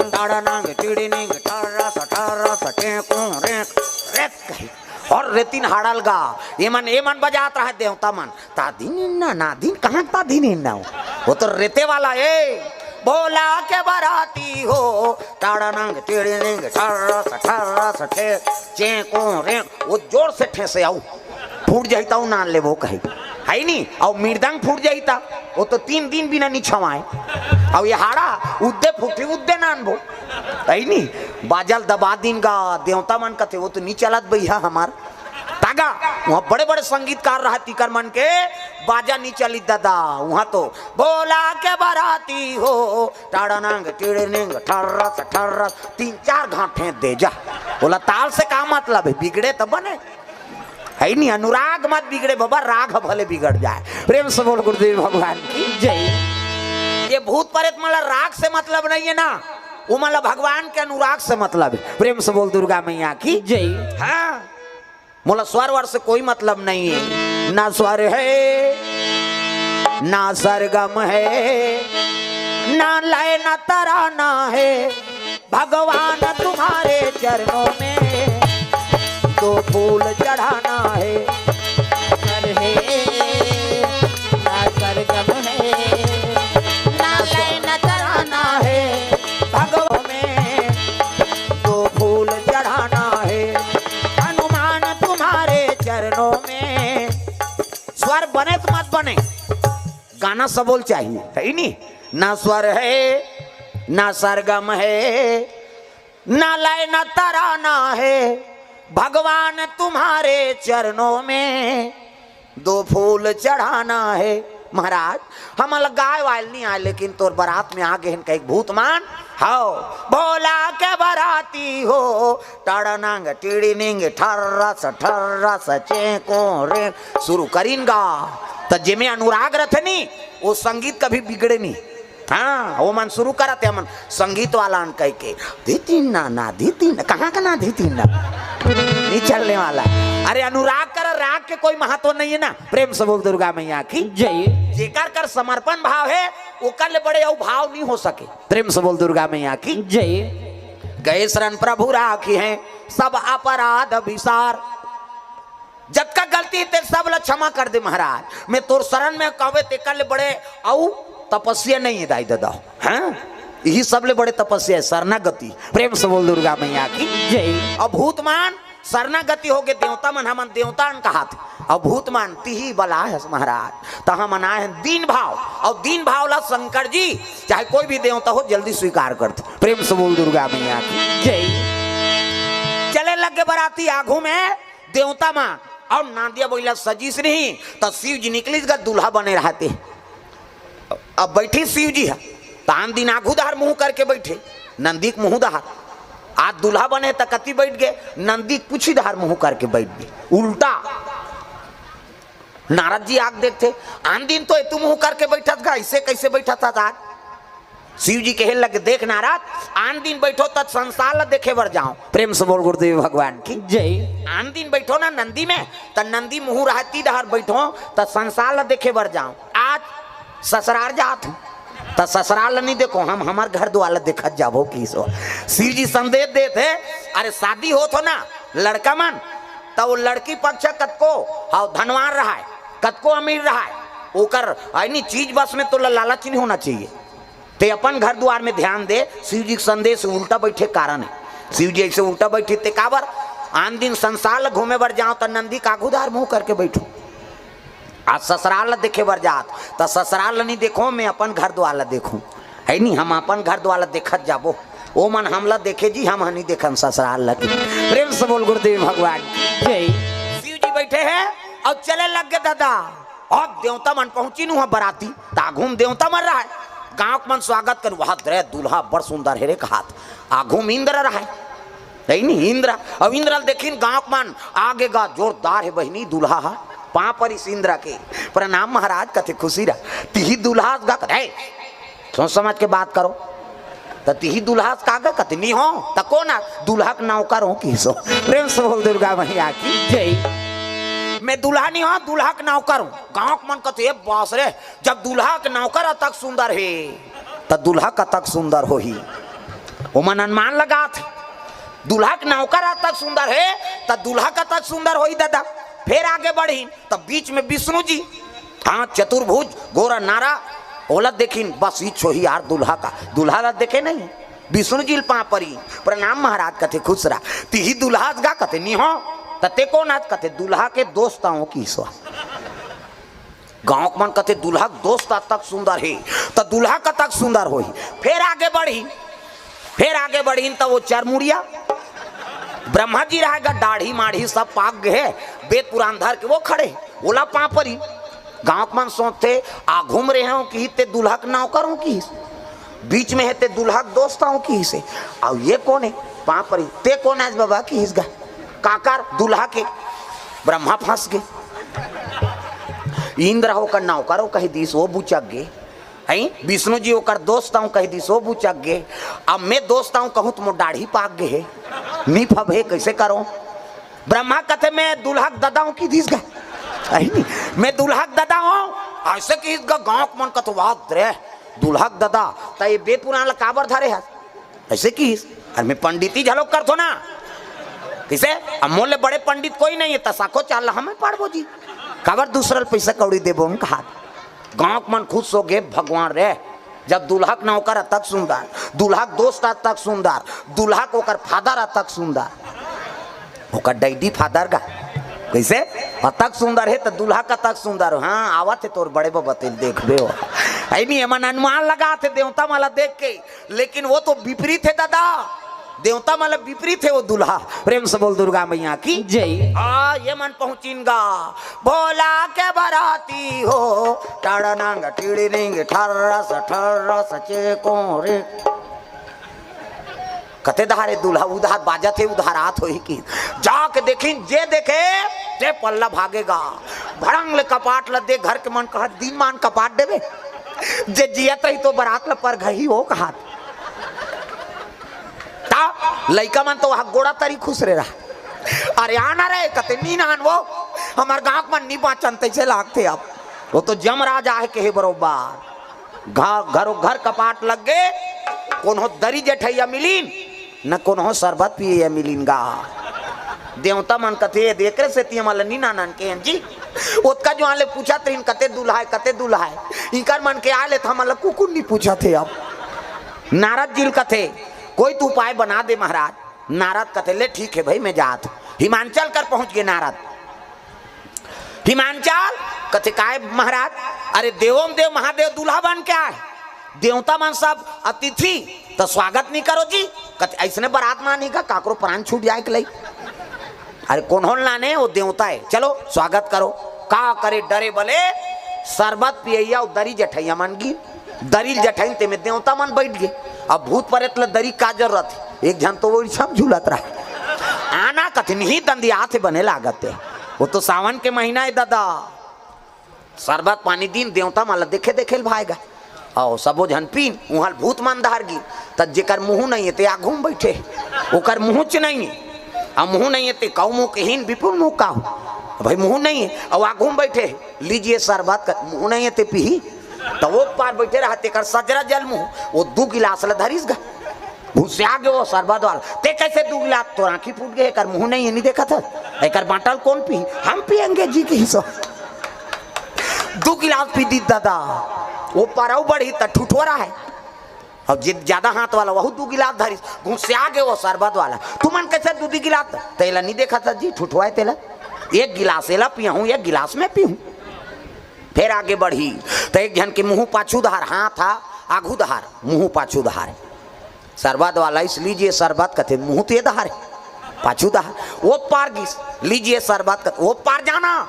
ताड़ा नांग टिड़ी निंग टारा सा टारा सा टें कों रेंक रेंक कही। और रेतिन हाड़ल गा, एमन, एमन बजात रहे देवता मन। ता दिन इन्ना ना दिन, कहाँ ता दिन इन्ना हो? वो तो रेते वाला ए। भोला के बराती हो, टाड़ानंग टिड़िनिंग ठर्रस ठर्रस ठे, चेंको रें, वो जोर से ठेसे आऊ, फूट जाही त नान लेबो कही, है नी? अउ मृदंग फूट जाही त वो तो तीन दिन बिना नी छवाए। अउ ये हाड़ा उद्दे फूटी उद्दे नानबो, है नी? बाजा ल दबा दिन गा, देवता मन कथे वो तो नी चलत भैया हमार। तागा, वहाँ बड़े बड़े संगीतकार रहा, तिकर मन के बाजा नी चली दादा। वहाँ तो भोला के बराती हो, टाड़ानंग टिड़निंग ठर्रस ठर्रस, तीन चार घाट फेंक दे जा। बोला ताल से का मतलब है, बिगड़े तो बने, है नी? अनुराग मत बिगड़े बाबा, राग भले बिगड़ जाए। प्रेम से बोल गुरुदेव भगवान की जय। ये भूत प्रेत मन ला राग से मतलब नहीं है ना, वो मन ला भगवान के अनुराग से मतलब है। प्रेम से बोल दुर्गा मैया की जय। हाँ, मोला स्वर वर से कोई मतलब नहीं है, ना स्वर है ना सरगम है, ना लय ना तराना है, भगवान तुम्हारे चरणों में दो फूल चढ़ाना है। स्वर है ना सरगम है, ना लय ना तराना है, भगवान में दो फूल चढ़ाना है, हनुमान तुम्हारे चरणों में। स्वर बने तो मत बने, गाना सबोल चाहिए, है नी? ना स्वर है ना सरगम है, ना लय ना तराना है, भगवान तुम्हारे चरणों में दो फूल चढ़ाना है। महाराज, हमला गाय वाय ल नी आय, लेकिन तोर बरात में आ गे हन कहिके भूत मन, हव, भोला के बराती हो, टड़नंग टिड़िनिंग ठर्रस ठर्रस चेंको रे, शुरू करिन गा। त जेमे अनुराग रथे नी, वो संगीत कभी बिगड़े नी। हाँ, वो मन शुरू करत हे, हमन संगीत वाला अन कहिके, धितिन ना, ना, धितिन ना, कहाँ का ना धितिन ना? नहीं चलने वाला। अरे अनुराग कर, राग के कोई महत्व नहीं है ना। प्रेम से बोल दुर्गा मैया की जय। जेकर कर समर्पण भाव है, ओकर ले बड़े अउ भाव नहीं हो सके। प्रेम से बोल दुर्गा मैया की जय। गए शरण प्रभु राखी है सब अपराध विसार। जतका गलती हे ते सब ला क्षमा कर दे महाराज। मैं तोर शरण में कहवे तेकर ले बड़े अउ तपस्या नहीं है दाई ददा। हाँ, यही सब ले बड़े तपस्या है शरणागति। प्रेम से बोल दुर्गा मैया की जय। अब भूत मन शरणागति हो गे, देवता मन हमन देवता अन कहात। अब भूत मन तिही बला है महाराज, त हमन आए हैं दीन भाव। अउ दीन भाव ला शंकर जी चाहे कोई भी देवता हो जल्दी स्वीकार करथे। प्रेम से बोल दुर्गा मैया की जय। चले लग गे बराती आघू में देवता मन, अउ नांदिया बइला सजिस नहीं, त शिव जी निकलिस गा दूल्हा बने रहते। अब बैठी शिव जी ह, त आन दिन आघू धार मुंह करके बैठे, नंदी के मुंह धार। आज दूल्हा बने त कति बैठ गे, नंदी के पुछी धार मुंह करके बैठ गे, उल्टा। नारद जी आग देखते, आन दिन तो एतू मुंह करके बैठत गा, ऐसे कैसे बैठत हस आज? शिव जी कहे लगे, देख नारद, आन दिन बैठो त संसार ला देखे बर जाओ। प्रेम से बोल गुरुदेव भगवान की जय। आन दिन बैठो ना नंदी में, त नंदी मुंह रहती डहर बैठो त संसार ला देखे बर जाओ। आज ससुरार जात हो त ससुरार ला नहीं देखो, हम हमार घर दुआर ला देखत जाबो किसो। शिव जी संदेश देत हे, अरे शादी होत हो ना लड़का मन, त वो लड़की पक्ष कतको, हाँ, धनवान रहाय, कतको अमीर रहाय, ओकर है नी चीज बस में तो ला-, लालच नहीं होना चाहिए। ते अपन घर दुआर में ध्यान दे। शिव जी के संदेश उल्टा बैठे कारण है। शिव जी ऐसे उल्टा बैठे ते काबर? आन दिन संसार ला घूमे बर जाओ त नंदी के आघू धार मुंह करके बैठो। आज ससुराल ला देखे बर जात त ससुराल ला नहीं देखो, मैं अपन घर दुआर ला देखूं, है नी? हम अपन घर दुआर ला देखत जाबो, ओ मन हमला देखे जी, हम ह नहीं देखन ससुराल ला। प्रेम से बोल गुरुदेव भगवान की जय। शिव जी बैठे हैं अउ चले लग गे दादा। अब देवता मन पहुंची नु बराती, त आघू में देवता मन रहाय, गांव के मन स्वागत कर, वहां दरे दूल्हा बड़ सुंदर हे रे कहात, आघू में इंद्र रहाय, नहीं, नहीं, इंद्र। अब इंद्र ल देखिन गांव के मन, आगे गा जोरदार हे बहिनी दूल्हा हा, पांव परिस इंद्र के, प्रणाम महाराज कथे खुशी रह, तिही दूल्हा गा कथे, सोच समझ के बात करो। त तिही दूल्हा का गा कथे नहीं हो, त कोन आ? दूल्हा के नौकर हो किसो। प्रेम से बोल दुर्गा मैया की जय। मैं दूल्हा नहीं हो, दूल्हा के नौकर हूँ। गांव के मन कथे, "ए बास रे, जब दूल्हा के नौकर अतक सुंदर हे, त दूल्हा कतक सुंदर होही।" ओमन अनुमान लगात, दूल्हा के नौकर अतक सुंदर हे, त दूल्हा कतक सुंदर होही दादा। फिर आगे बढ़ी, त बीच में विष्णु जी, हाँ, चतुर्भुज, गोरा नारा, ओला देखिन, बस इच्छो ही यार दुल्हा का, दुल्हा ला देखे नहीं। विष्णु जी ल पाँव परी, "प्रणाम महाराज।" कथे, "खुश रहा।" "तिही दुल्हा अस गा?" कथे, "नी हो।" "त ते कोन अस?" कथे, "दुल्हा के दोस्त आंव किहिस।" गांव के मन कथे, "दुल्हा के दोस्त अतक सुंदर हे, त दुल्हा कतक सुंदर होही?" फेर आगे बढ़ी, फेर आगे बढ़िन त वो चरमुड़िया ब्रह्मा जी रहे गा, दाढ़ी माढ़ी सब पाक गे हे, बेद पुरान धर के वो खड़े, ओला पाँव परी। गांव के मन सोचथे, "आघू म रेहेंव किहिस ते दुल्हा के नौकर आंव किहिस, बीच में हे ते दुल्हा के दोस्त आंव किहिस हे, अउ ये कोन हे?" पाँव परी, "ते कोन अस बबा?" किहिस गा, "काकर दुल्हा के?" ब्रह्मा फंस गे। इंद्र ह ओकर नौकर आंव कहि दिस, वो बुचक गे। हैं? विष्णु जी ओकर दोस्त आंव कहि दिस, वो बुचक गे। अब मैं दोस्त आंव कहूं त मोर दाढ़ी पाक गे हे, नी फबे, कइसे करों? ब्रह्मा कथे, "मैं दुल्हा के ददा आंव" किहिस गा। अही नी, "मैं दुल्हा के ददा आंव।" अइसे किहिस गा, गांव के मन कथे, "वाह रे, दुल्हा के ददा, त ये बेद पुरान ला काबर धरे हस?" अइसे किहिस, "अरे मैं पंडिती घलो करथों ना।" कइसे? "अब मोर ले बड़े पंडित कोई नहीं हे, त साखो चार ला हमें पाड़बो जी। काबर दूसरा ल पइसा कौड़ी देबो?" हम कहा, गांव के मन खुश हो गे, "भगवान रे, जब दुल्हा के नौकर अतक सुंदर, दुल्हा के दोस्त अतक सुंदर, दुल्हा के ओकर फादर अतक सुंदर, ओकर डैडी फादर गा, कइसे अतक सुंदर हे, त दुल्हा कतक सुंदर हो।" "हाँ, आवत हे तोर बड़े बबा, तेला देखबे हो।" अइ नी, एमन अनुमान लगाथे देवता मन ला देख के, लेकिन वो तो विपरीत हे ददा, देवता मन ला विपरीत हे वो दुल्हा। प्रेम से बोल दुर्गा मैया की जय। आ, ये मन पहुंचिन गा, "भोला के बराती हो, टड़नंग टिड़िरिंग ठर्रस ठर्रस चेकों रे।" कते डहर हे दुल्हा, उधार बाजत हे, उधार आत होही कि। जाके देखिन, जे देखे, ते पल्ला भागे गा। भड़ंग ले कपाट ल दे, घर के मन कहत, "दिन मान कपाट देबे, जे जियत रही तो बरात ल परघही हो," कहत। त लइका मन तो वहाँ गोड़ा तरी खुसरे रहा। "अरे आना रे," कथे, "नी नान वो, हमर गांव के मन नी बाँचन," तइसे लागथे अब। वो तो जमराज आहे कहे बरोबर। घ-, घरो घर कपाट लग गे, कोनो दरी जेठइया मिलिन, न कोनो सरबत पियइया मिलिन गा। देवता मन कथे, "ए, एकरे सेती हमन ल नी नानन के हन जी।" ओतका जुवार ले पूछत रहिन, "कते दुल्हा हे, कते दुल्हा हे?" इंकर मन के आय ले त हमन ल कुकुर नी पूछत हे अब। नारद जी ल कथे, "कोई तो उपाय बना दे महाराज।" नारद कथे, "ले ठीक हे भई, मैं जात हूँ।" हिमांचल कर पहुँच गे नारद। हिमांचल कथे, "काय महाराज?" "अरे देवों देव महादेव दुल्हा बन के आय, देवता मन सब अतिथि, त स्वागत नी करो जी?" कथे, "अइसने बरात म आनी का, काकरो प्राण छूट जाय के लई?" "अरे कोनो ल नाने, वो देवता हे, चलो स्वागत करो।" का करे, डरे बले सरबत पियइया अउ दरी जेठइया मन गिन। दरी ल जेठइन, तेमे देवता मन बइठ गे। अब भूत परेत ल दरी का जरूरत हे? एक झन तो वो रिछम झूलत रहा। आना कथे, "नी दंदियाथे, बने लागत हे।" वो तो सावन के महीना हे ददा। सरबत पानी दिन, देवता मन ल देखे देखे ल भाय गा। अउ सबो झन पीन, उहाँ ल भूत मन धर गिन। त जेकर मुँह नइ हे ते आघू म बइठे हे, ओकर मुँहच नइ हे। अउ मुँह नइ हे ते कउ मुँह कहिन, बिपुल मुँह काहू। भई मुँह नइ हे, अउ आघू म बइठे हे, "लीजिए सरबत," कर मुँह नइ हे ते पीही। त वो पार बइठे रहा, तेकर सजरा जल मुँह, वो दू गिलास ल धरिस गा। घुसिया गे वो सरबत वाला, "ते कइसे दू गिलास? तोर आँखी फूट गे, एकर मुँह नइ हे, नी देखत हस? एकर बाँटल कोन पीही? हम पियेंगे जी," किहिस। दू गिलास पी दिस ददा, वो पार अउ बढ़िस त ठुठोरा हे। अउ जे ज्यादा हाथ वाला, वहू दू गिलास धरिस, घुसिया गे वो सरबत वाला। "तुमन कइसे दू दू गिलास?" "तेला नी देखत हस जी, ठुठोरा हे तेला। एक गिलास एला पियहूँ, एक गिलास मैं पीहूँ।" फेर आगे बढ़िस, त एक झन के मुँह पाछू डहर, हाथ हा आघू डहर, मुँह पाछू डहर। सरबत वाला आइस, "लीजिए सरबत," कथे, मुँह तो ये डहर हे, पाछू डहर। वो पार गिस, "लीजिए सरबत," कथे, वो पार जाना।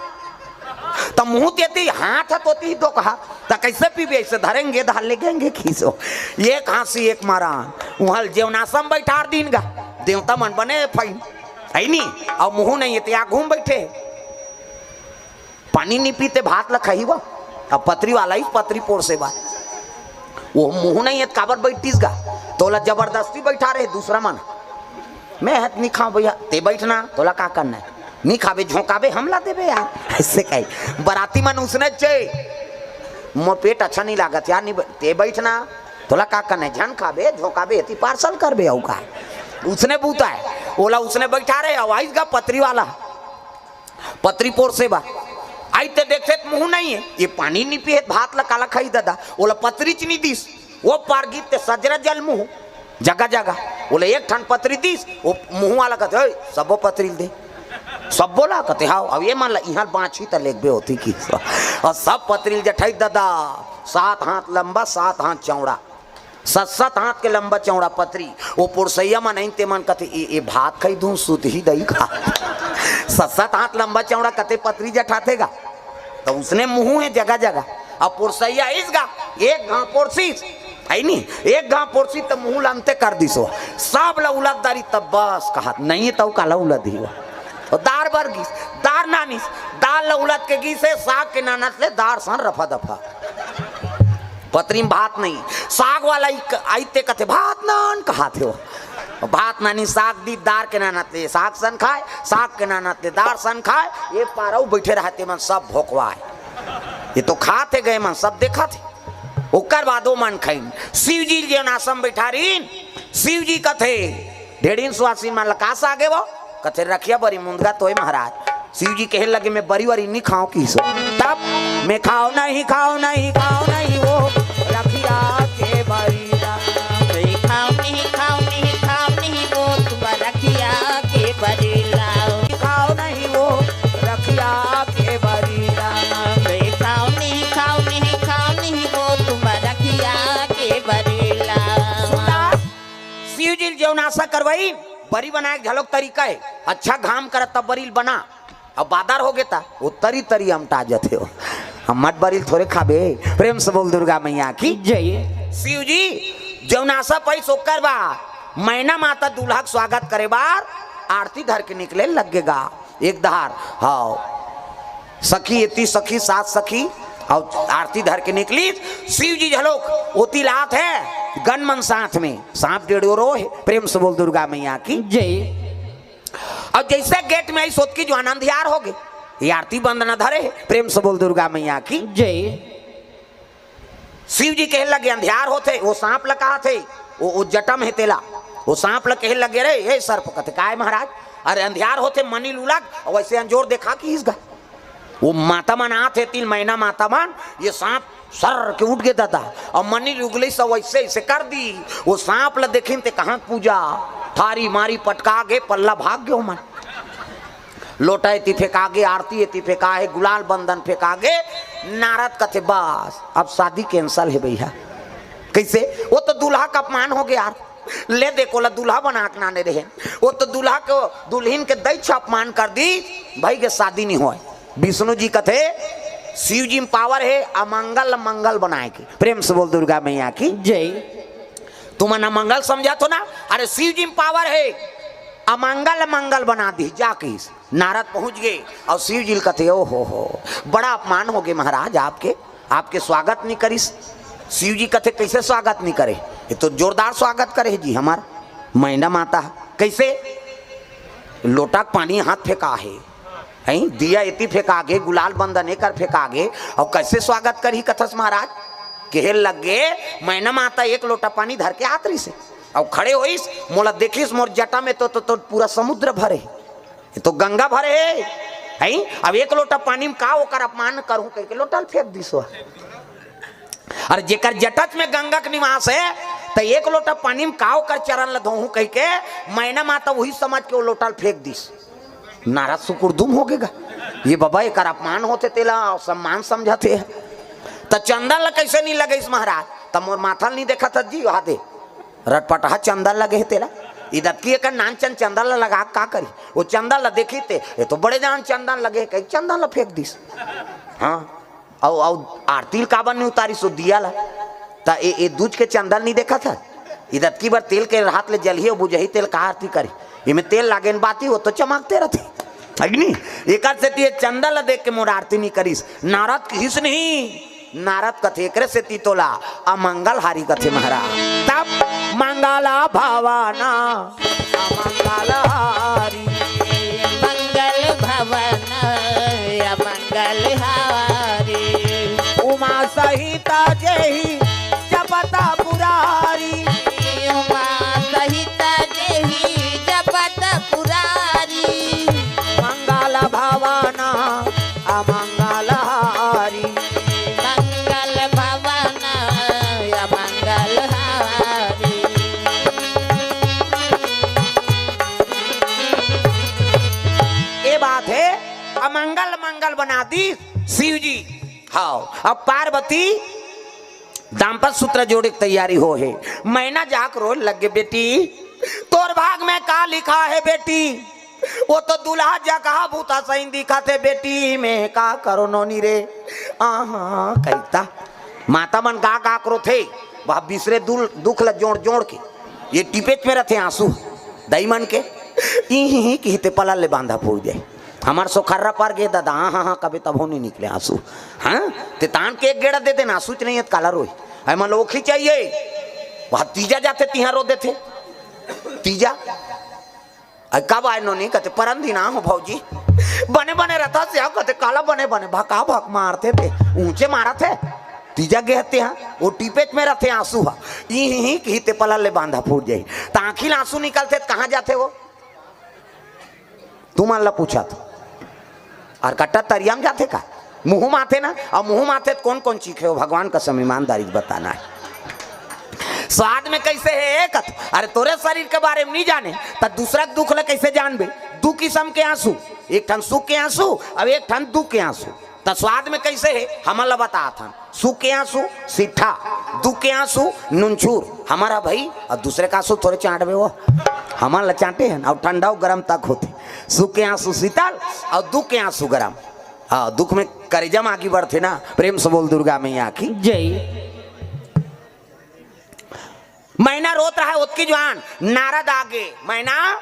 त मुँह तो एती, हाथ ह तो एती दोकहा, त कइसे पीबे? "अइसे धरेंगे, डहर ले गेंगे खीसो।" एक हाँसी, एक मारा, उहाँ ल जेवनासम बइठार दिन गा, देवता मन बने फाइन, हे नी? अउ मुँह नइ हे ते आघू म बइठे। पानी नी पीते, भात ल खाही वो। अब पतरी वाला ही पतरी पोर से बात। वो मुँह नइ हे त काबर बइठिस गा? तोला जबरदस्ती बइठारे हे दूसरा मन। "मैं हत नी खाँव भइया, ते बइठ ना, तोला का करना हे? नी खाबे, झोंकाबे, हमला देबे यार।" अइसे कही। बराती मन उसने चे, "मोर पेट अच्छा नी लागत यार, नी ब-, ते बइठ ना, तोला का करना हे? झन खाबे, झोंकाबे, एती पार्सल करबे, अउ का?" उसने बूता हे, ओला उसने बइठारे हे, अउ आइस गा पतरी वाला। पतरी पोर से बा। आई ते देखथे त मुंह नहीं है, ये पानी नहीं पिए, भात ला काला खाई ददा, ओला पतरीच नहीं दिस। वो पार गीत ते सजरा जल मुंह, जगह जगह, ओला एक ठन पतरी दिस, वो मुंह वाला कहते, "ओए, सबो पतरी ल दे।" सबो ला कहते, "हाव।" अब ये मन ला इहाँ बाँची त लेगबे होती की। और सब पतरी ल जठाई ददा, सात हाथ लंबा, सात हाथ चौड़ा, सत सत हाथ के लंबा चौड़ा पतरी। वो पुरसैया मन आइन ते मन कथे, "ए, ए भात खाई धुन सुत ही दई खा।" सत सत हाथ लंबा चौड़ा कते पतरी जठाथे गा। तो उसने मुंह है जगह जगह। अब पुरसैया इस गा, एक घाव पोरसीस, है नी, एक घाव पोरसीस तो मुंह लंते कर दिसो। सब ला उलद दारी तब बस कहा, नहीं तो काला उलद ही हुआ। और दार बर गिस, दार नानिस, दार ला उलद के गिस है, साग के नानत ले दार सन रफा दफा। पतरी में भात नहीं, साग वाला ही क-, आइते कथे, "भात नान," कहाथे हो। भात नानी साग दी, दार के नानत ले साग सन खाए, साग के नानत ले दार सन खाए, ये पारऊ बैठे रहते मन सब भोकवाए। ये तो खाते गए मन सब देखा थे। ओकर बाद वो मन खाइन, शिव जी जेन आसन बैठा रहीन, शिव जी कथे, ढेड़ीन सुवासिन मन ल का सागे वो? कथे, "रखिया बरी मुंदगा तोय महाराज।" शिव जी कहे लगे, "मैं बरी वरी नहीं खाओ किसो।" तब, "मैं खाओ नहीं, खाओ नहीं, खाओ नहीं वो रखिया के बरी ला।" "मैं खाओ नहीं, खाओ नहीं, खाओ नहीं वो तुम रखिया के बरी ला।" "खाओ नहीं वो रखिया के बरी ला।" "मैं खाओ नहीं, खाओ नहीं, खाओ नहीं वो तुम रखिया के बरी ला।" सुना, शिव जी ल जेवन आसा करवाई, बरी बनाए के घलोक तरीका है। अच्छा घाम करत तब बरी ल बना, अब बादर हो गे ता, वो तरी तरी अमटा जथे हो। हम मट बरी ल थोरे खाबे। प्रेम से बोल दुर्गा मैया की। जय। शिव जी जेवन आसा पाइस ओकर बाद मैना माता दूल्हा के स्वागत करे बार आरती धर के निकले लग गे गा। एक धार, हाव, सखी एती सखी, सात सखी, अउ आरती धर के निकली। शिव जी घलोक ओती लात है, गन मन साथ में, सांप डेढ़ो रो है। प्रेम से बोल दुर्गा मैया की। जय। अउ जैसे गेट में आई, सोतकी जुवान अंधियार हो गे, ये आरती बंद न धरे है। प्रेम से बोल दुर्गा मैया की। जय। शिव जी कहे लगे, "अंधियार होथे।" वो सांप ल कहाथे, वो, वो जटा में हे तेला, वो सांप ल कहे लगे, "रे, ए सर्प," कथे, "काय महाराज?" "अरे, अंधियार होथे, मनी ल उलग, अउ वैसे अंजोर देखा किहिस गा।" वो माता मन आत हे, तीन महीना माता मन, ये सांप सर के उठ गे ददा, अउ मनी ल उगले से वैसे, ऐसे कर दी। वो सांप ल देखिन ते कहाँ पूजा, थारी मारी पटका गे, पल्ला भाग गे ओमन। लोटा एती फेंका गे, आरती एती फेंका हे, गुलाल बंदन फेंका गे। नारद कथे, "बस, अब शादी cancel हे भैया।" कैसे? वो तो दूल्हा का अपमान हो गया यार। ले दे, कोला दूल्हा बना के नाने रहे, वो तो दूल्हा को, दुल्हिन के दैछ अपमान कर दी, भाई के शादी नहीं होय। विष्णु जी कथे, शिव जी में पावर है अमंगल ल मंगल बनाए के। प्रेम से बोल दुर्गा मैया की। जय। तुमन अमंगल समझत हो ना, अरे शिव जी में पावर है, अमंगल ल मंगल बना दी जा किहिस। नारद पहुंच गे अउ शिव जी ल कथे, "ओ हो हो, बड़ा अपमान हो गे महाराज आपके, आपके स्वागत नहीं करिस।" शिव जी कथे, "कैसे स्वागत नहीं करे? ये तो जोरदार स्वागत करे हे जी हमार मैना माता।" "कैसे?" "लोटा के पानी हाथ फेंका हे, हैं? दिया एती फेंका गे, गुलाल बंदन एकर फेंका गे, अउ कैसे स्वागत करही कथस महाराज?" कहे लग गे, "मैना माता एक लोटा पानी धर के आत रहिस हे, अउ खड़े होइस, मोला देखिस, मोर जटा में तो, तो, तो पूरा समुद्र भरे हे।" ये तो गंगा भरे हे, हैं? अब एक लोटा पानी में का ओकर अपमान करहूं कहिके लोटा ल फेंक दिस हो। अरे जेकर जटच में गंगा के निवास है, त एक लोटा पानी में का ओकर चरण ल धोहूं कहिके मैना माता वही समझ के वो लोटा ल फेंक दिस। नारद सुकुरदुम हो गे गा, ये बाबा एकर अपमान होथे तेला सम्मान समझत हे। त चंदन ल कैसे नहीं लगइस महाराज? त मोर माथा ल नहीं देखत हस जी, वहा दे। रटपटहा चंदन लगे हे तेला। इदतकी एकर नान चन चंदन ल लगा के का करी? वो चंदन ल देखी ते, "ये तो बड़े जान चंदन लगे हे," कही चंदन ल फेंक दिस। हाँ, अउ, अउ आरती ल काबर नहीं उतारिस वो दिया ल? त ए, ए दूज के चंदन नहीं देखत हे? इदतकी बर तेल के हाथ ले जलही अउ बुझही तेल का आरती करी? इमे तेल लागे न बाती, वो तो चमकते रहते। अग्नि, एकर सेती ये चंदन ल देख के मोर आरती नहीं करिस। नारद किहिस नहीं। नारद कथे, "एकरे सेती तोला अमंगल हारी कथे महाराज।" तब मंगल भवन अमंगल हारी। मंगल भवन अमंगल हारी। उमा सहित जेहि जपत पुरारी। उमा सहित जेहि जपत पुरारी। मंगल भवन अमंगल मंगल मंगल बना दी शिव जी। हाँ, अब पार्वती दाम्पत्य सूत्र जोड़े के तैयारी हो हे। मैना जाके रोए लगे, बेटी, तोर भाग में का लिखा हे बेटी? वो तो दूल्हा जगह भूता सही दिखत हे बेटी, मैं का करो नोनी रे। आहा, कहिता माता मन गा गा के रोथे, वह बिसरे दुल-, दुख ल जोड़ जोड़ के, ये टिपेच में रथे आंसू, दाई मन के, ई ही ही किहिते पलल ले बांधा फूट जाए। हमर सोखर्रा पर गे दादा, हाँ, हाँ, हाँ, कबे तभो नहीं निकले आंसू। हाँ, ते तान के एक गेड़ा दे देना, आंसू च नहीं है, काला रोई। ऐ मन ओखी चाहिए, वह तीजा जाथे, तिहां रो देथे। तीजा, अरे कब आए नोनी? कहते, "परन दिन आ हो भौजी।" "बने बने रहता से आओ।" कहते, "काला बने बने, भका भक मारथे ते, ऊंचे मारत हे।" तीजा गे हते हा, वो टिपेच में रहते आंसू हा। ई ही ही किहिते पलल ले बांधा फूट जाई। त आंखी ले आंसू निकलथे त कहाँ जाथे वो? तुमन ला पूछत। अउ कट्टा तरिया में जाथे का? मुंह में आथे ना, अउ मुंह में आथे त कौन कौन चीखे हो? भगवान कसम ईमानदारी से बताना हे। स्वाद में कैसे हे एक? अरे तोरे शरीर के बारे में नहीं जाने, त दूसरा के दुख ला कैसे जानबे? दू किसम के आंसू, एक ठन सुख के आंसू अउ एक ठन दुख के आंसू। त स्वाद में कैसे हे, हमन ला बतात हन। सुख के आंसू सीठा, दुख के आंसू नुनछूर। हमर हा भई, अउ दूसरे के आंसू थोरे चांटबे वो, हमन ला चांटे हन। अउ ठंडा अउ गरम तक होथे। सुख के आंसू शीतल अउ दुख के आंसू गरम। हाँ, दुख में करेजा में आगी बढ़थे ना। प्रेम से बोल दुर्गा मैया की। जय। मैना रोत रहा ओतकी जुवान, नारद आगे, "मैना,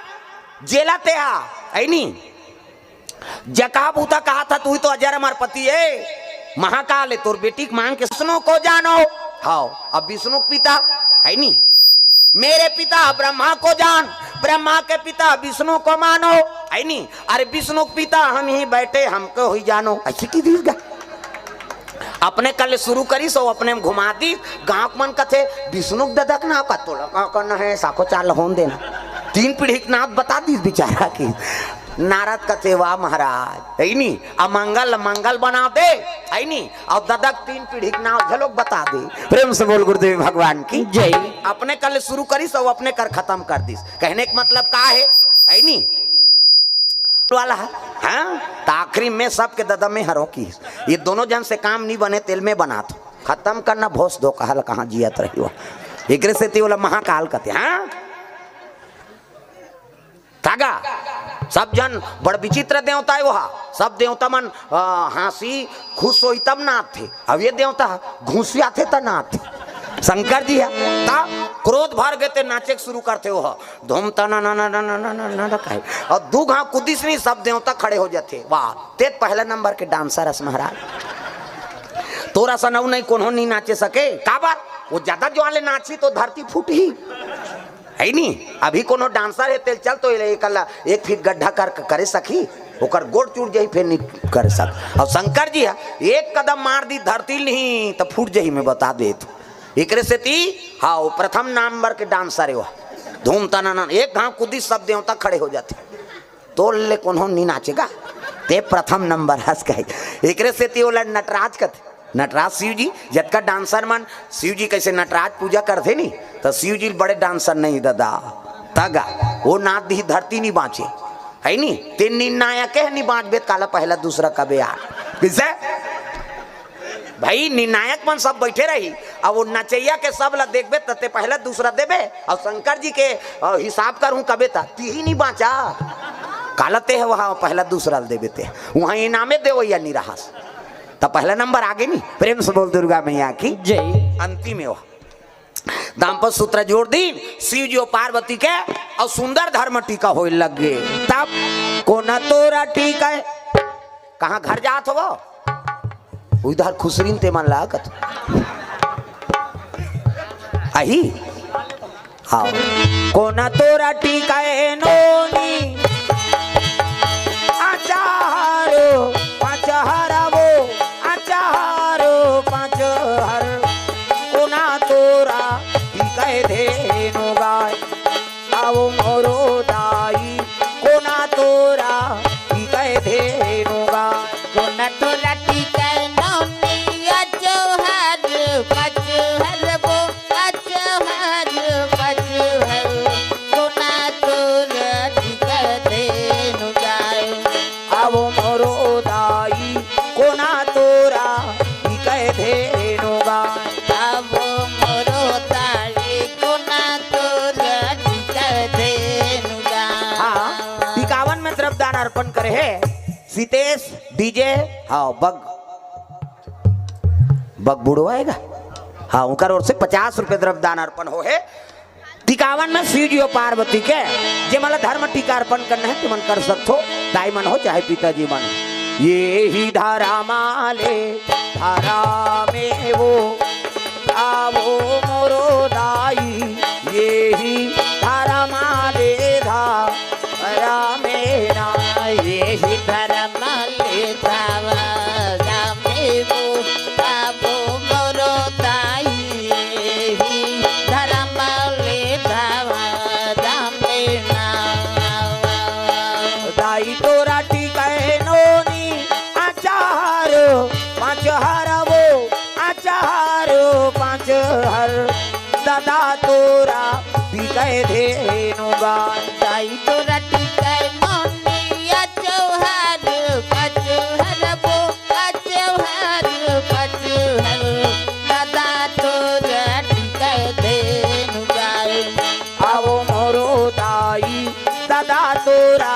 जेला तेहा, ऐनी? जकहा भूता कहा था, तू ही तो अजर अमर पति हे, महाकाल हे, तोर बेटी के मांग के विष्णु को जानो।" हाव, अब विष्णु के पिता, ऐनी? "मेरे पिता ब्रह्मा को जान, ब्रह्मा के पिता विष्णु को मानो।" ऐनी? "अरे विष्णु के पिता हम ही बैठे, हमको ही जानो।" ऐसे की दिल गा। अपने कल शुरू करिस, अउ अपने में घुमा दिस। गांव के मन कथे, "विष्णु के ददा के नाव का तोला का करना हे, साखो चाल होन देना।" तीन पीढ़ी के नाव बता दिस बेचारा की। नारद कथे, "वाह महाराज, ऐनी, अमंगल मंगल बना दे, ऐनी, अउ ददा के तीन पीढ़ी के नाव झलोक बता दे।" प्रेम से बोल गुरुदेव भगवान की जय। अपने कल शुरू करिस, अउ अपने कर खत्म कर दिस। कहने के मतलब का हे, ऐनी? वाला हे, हाँ? त आखिरी में सबके ददा में हरों की, ये दोनों जन से काम नहीं बने, तेल में बना दो। खत्म करना भोस दो, कहल कहाँ जियत रही हो। एकरे सेती ओला महाकाल कथे, हाँ? तागा, सब जन बड़ विचित्र देवता हे वहा। सब देवता मन, अ, हाँसी खुश होई तब नाचथे। अब ये देवता घुसियाथे त नाचथे। शंकर जी हे, त क्रोध भर गे ते नाचे के शुरू करथे वहा। धूम तना ना ना ना ना ना ना ना ना कहे। अउ दू घांव कुदिस नहीं, सब देवता खड़े हो जाथे। "वाह, ते पहला नंबर के डांसर हस महाराज। तोर असन अउ नहीं कोनो नहीं नाचे सके।" काबर? वो ज्यादा जोर ले नाचही तो धरती फूटही। हे नी? अभी कोनो डांसर हे तेल चल तो एला एक अल्ला एक फीट गड्ढा कर करे सकही, ओकर गोड़ टूट जाही, फेर नहीं करे सक। अउ शंकर जी हे, एक कदम मार दिस धरती ल नहीं त फूट जाही, मैं बता देत हूँ। एकरे सेती, हाँ, वो प्रथम नंबर के डांसर हे वो। धूम तना ना, एक घांव कुदिस सब देवता खड़े हो जाथे। तोर ले कोनो नहीं नाचेगा, ते प्रथम नंबर हस कहे। एकरे सेती ओला नटराज कथे। नटराज शिव जी, जतका डांसर मन शिव जी कैसे नटराज पूजा करथे नी, त शिव जी बड़े डांसर नहीं ददा। तगा, वो नाच दिही धरती नहीं बांचे। हे नी? ते निर्णायक हे, नहीं बांचबे त काला पहला दूसरा कबे यार। किसे? भाई, निर्णायक मन सब बैठे रही, अब वो नचैया के सब ला देखबे, त ते पहला दूसरा देबे, अउ शंकर जी के, अ, हिसाब करहूं कबे, त तिही नहीं बांचा। काला ते हे वहां पहला दूसरा ल देबे ते, वहां इनामे देवैया नहीं रहस, त पहला नंबर आगे नहीं। प्रेम से बोल दुर्गा मैया की जय। अंतिम हे वो। दाम्पत्य सूत्र जोड़ दिस शिव जी अउ पार्वती के, अउ सुंदर धर्म टीका होए लग गे। तब कोना तोरा टीका हे? कहाँ घर जात हो वो? उधर खुसरिन ते मन लागत। आही? हाँ। कोना तोरा टीका हे नोनी? अचारो पाँच हर वो, अचारो पाँच हर। कोना तोरा टीका हे धेनु गाय। आओ मोरो दाई, कोना तोरा टीका हे धेनु गाय। कोना तोरा टीका हे नोनी, अचो हर पच हर वो, अचो हर पच हर। कोना तोरा टीका हे रितेश डीजे, हाँ, बग, बग बुढ़वा आएगा। हाँ, उनकर ओर से पचास रुपये द्रव्य दान अर्पण हो हे। टिकावन में शिव जी और पार्वती के, जे मन ला धर्म टीका अर्पण करना है, तुमन कर सकथो, दाई मन हो चाहे पिताजी मन। ये ही धर्म ले धर्म में वो, आवो मोरो दाई, ये ही धर्म ले धर्म में ना। ये ही धर्म ले धर्म में वो, आवो मोरो दाई, ये ही धर्म ले धर्म में ना। दाई तोरा टिकै नोनी अचार, पाँच हर वो अचार, पाँच हर। दादा तोरा टिकै धेनु गाय। दाई तोरा टिकै नोनी अचार, पाँच हर वो अचार, पाँच हर। दादा तोरा टिकै धेनु गाय। आवो मोरो दाई, दादा तोरा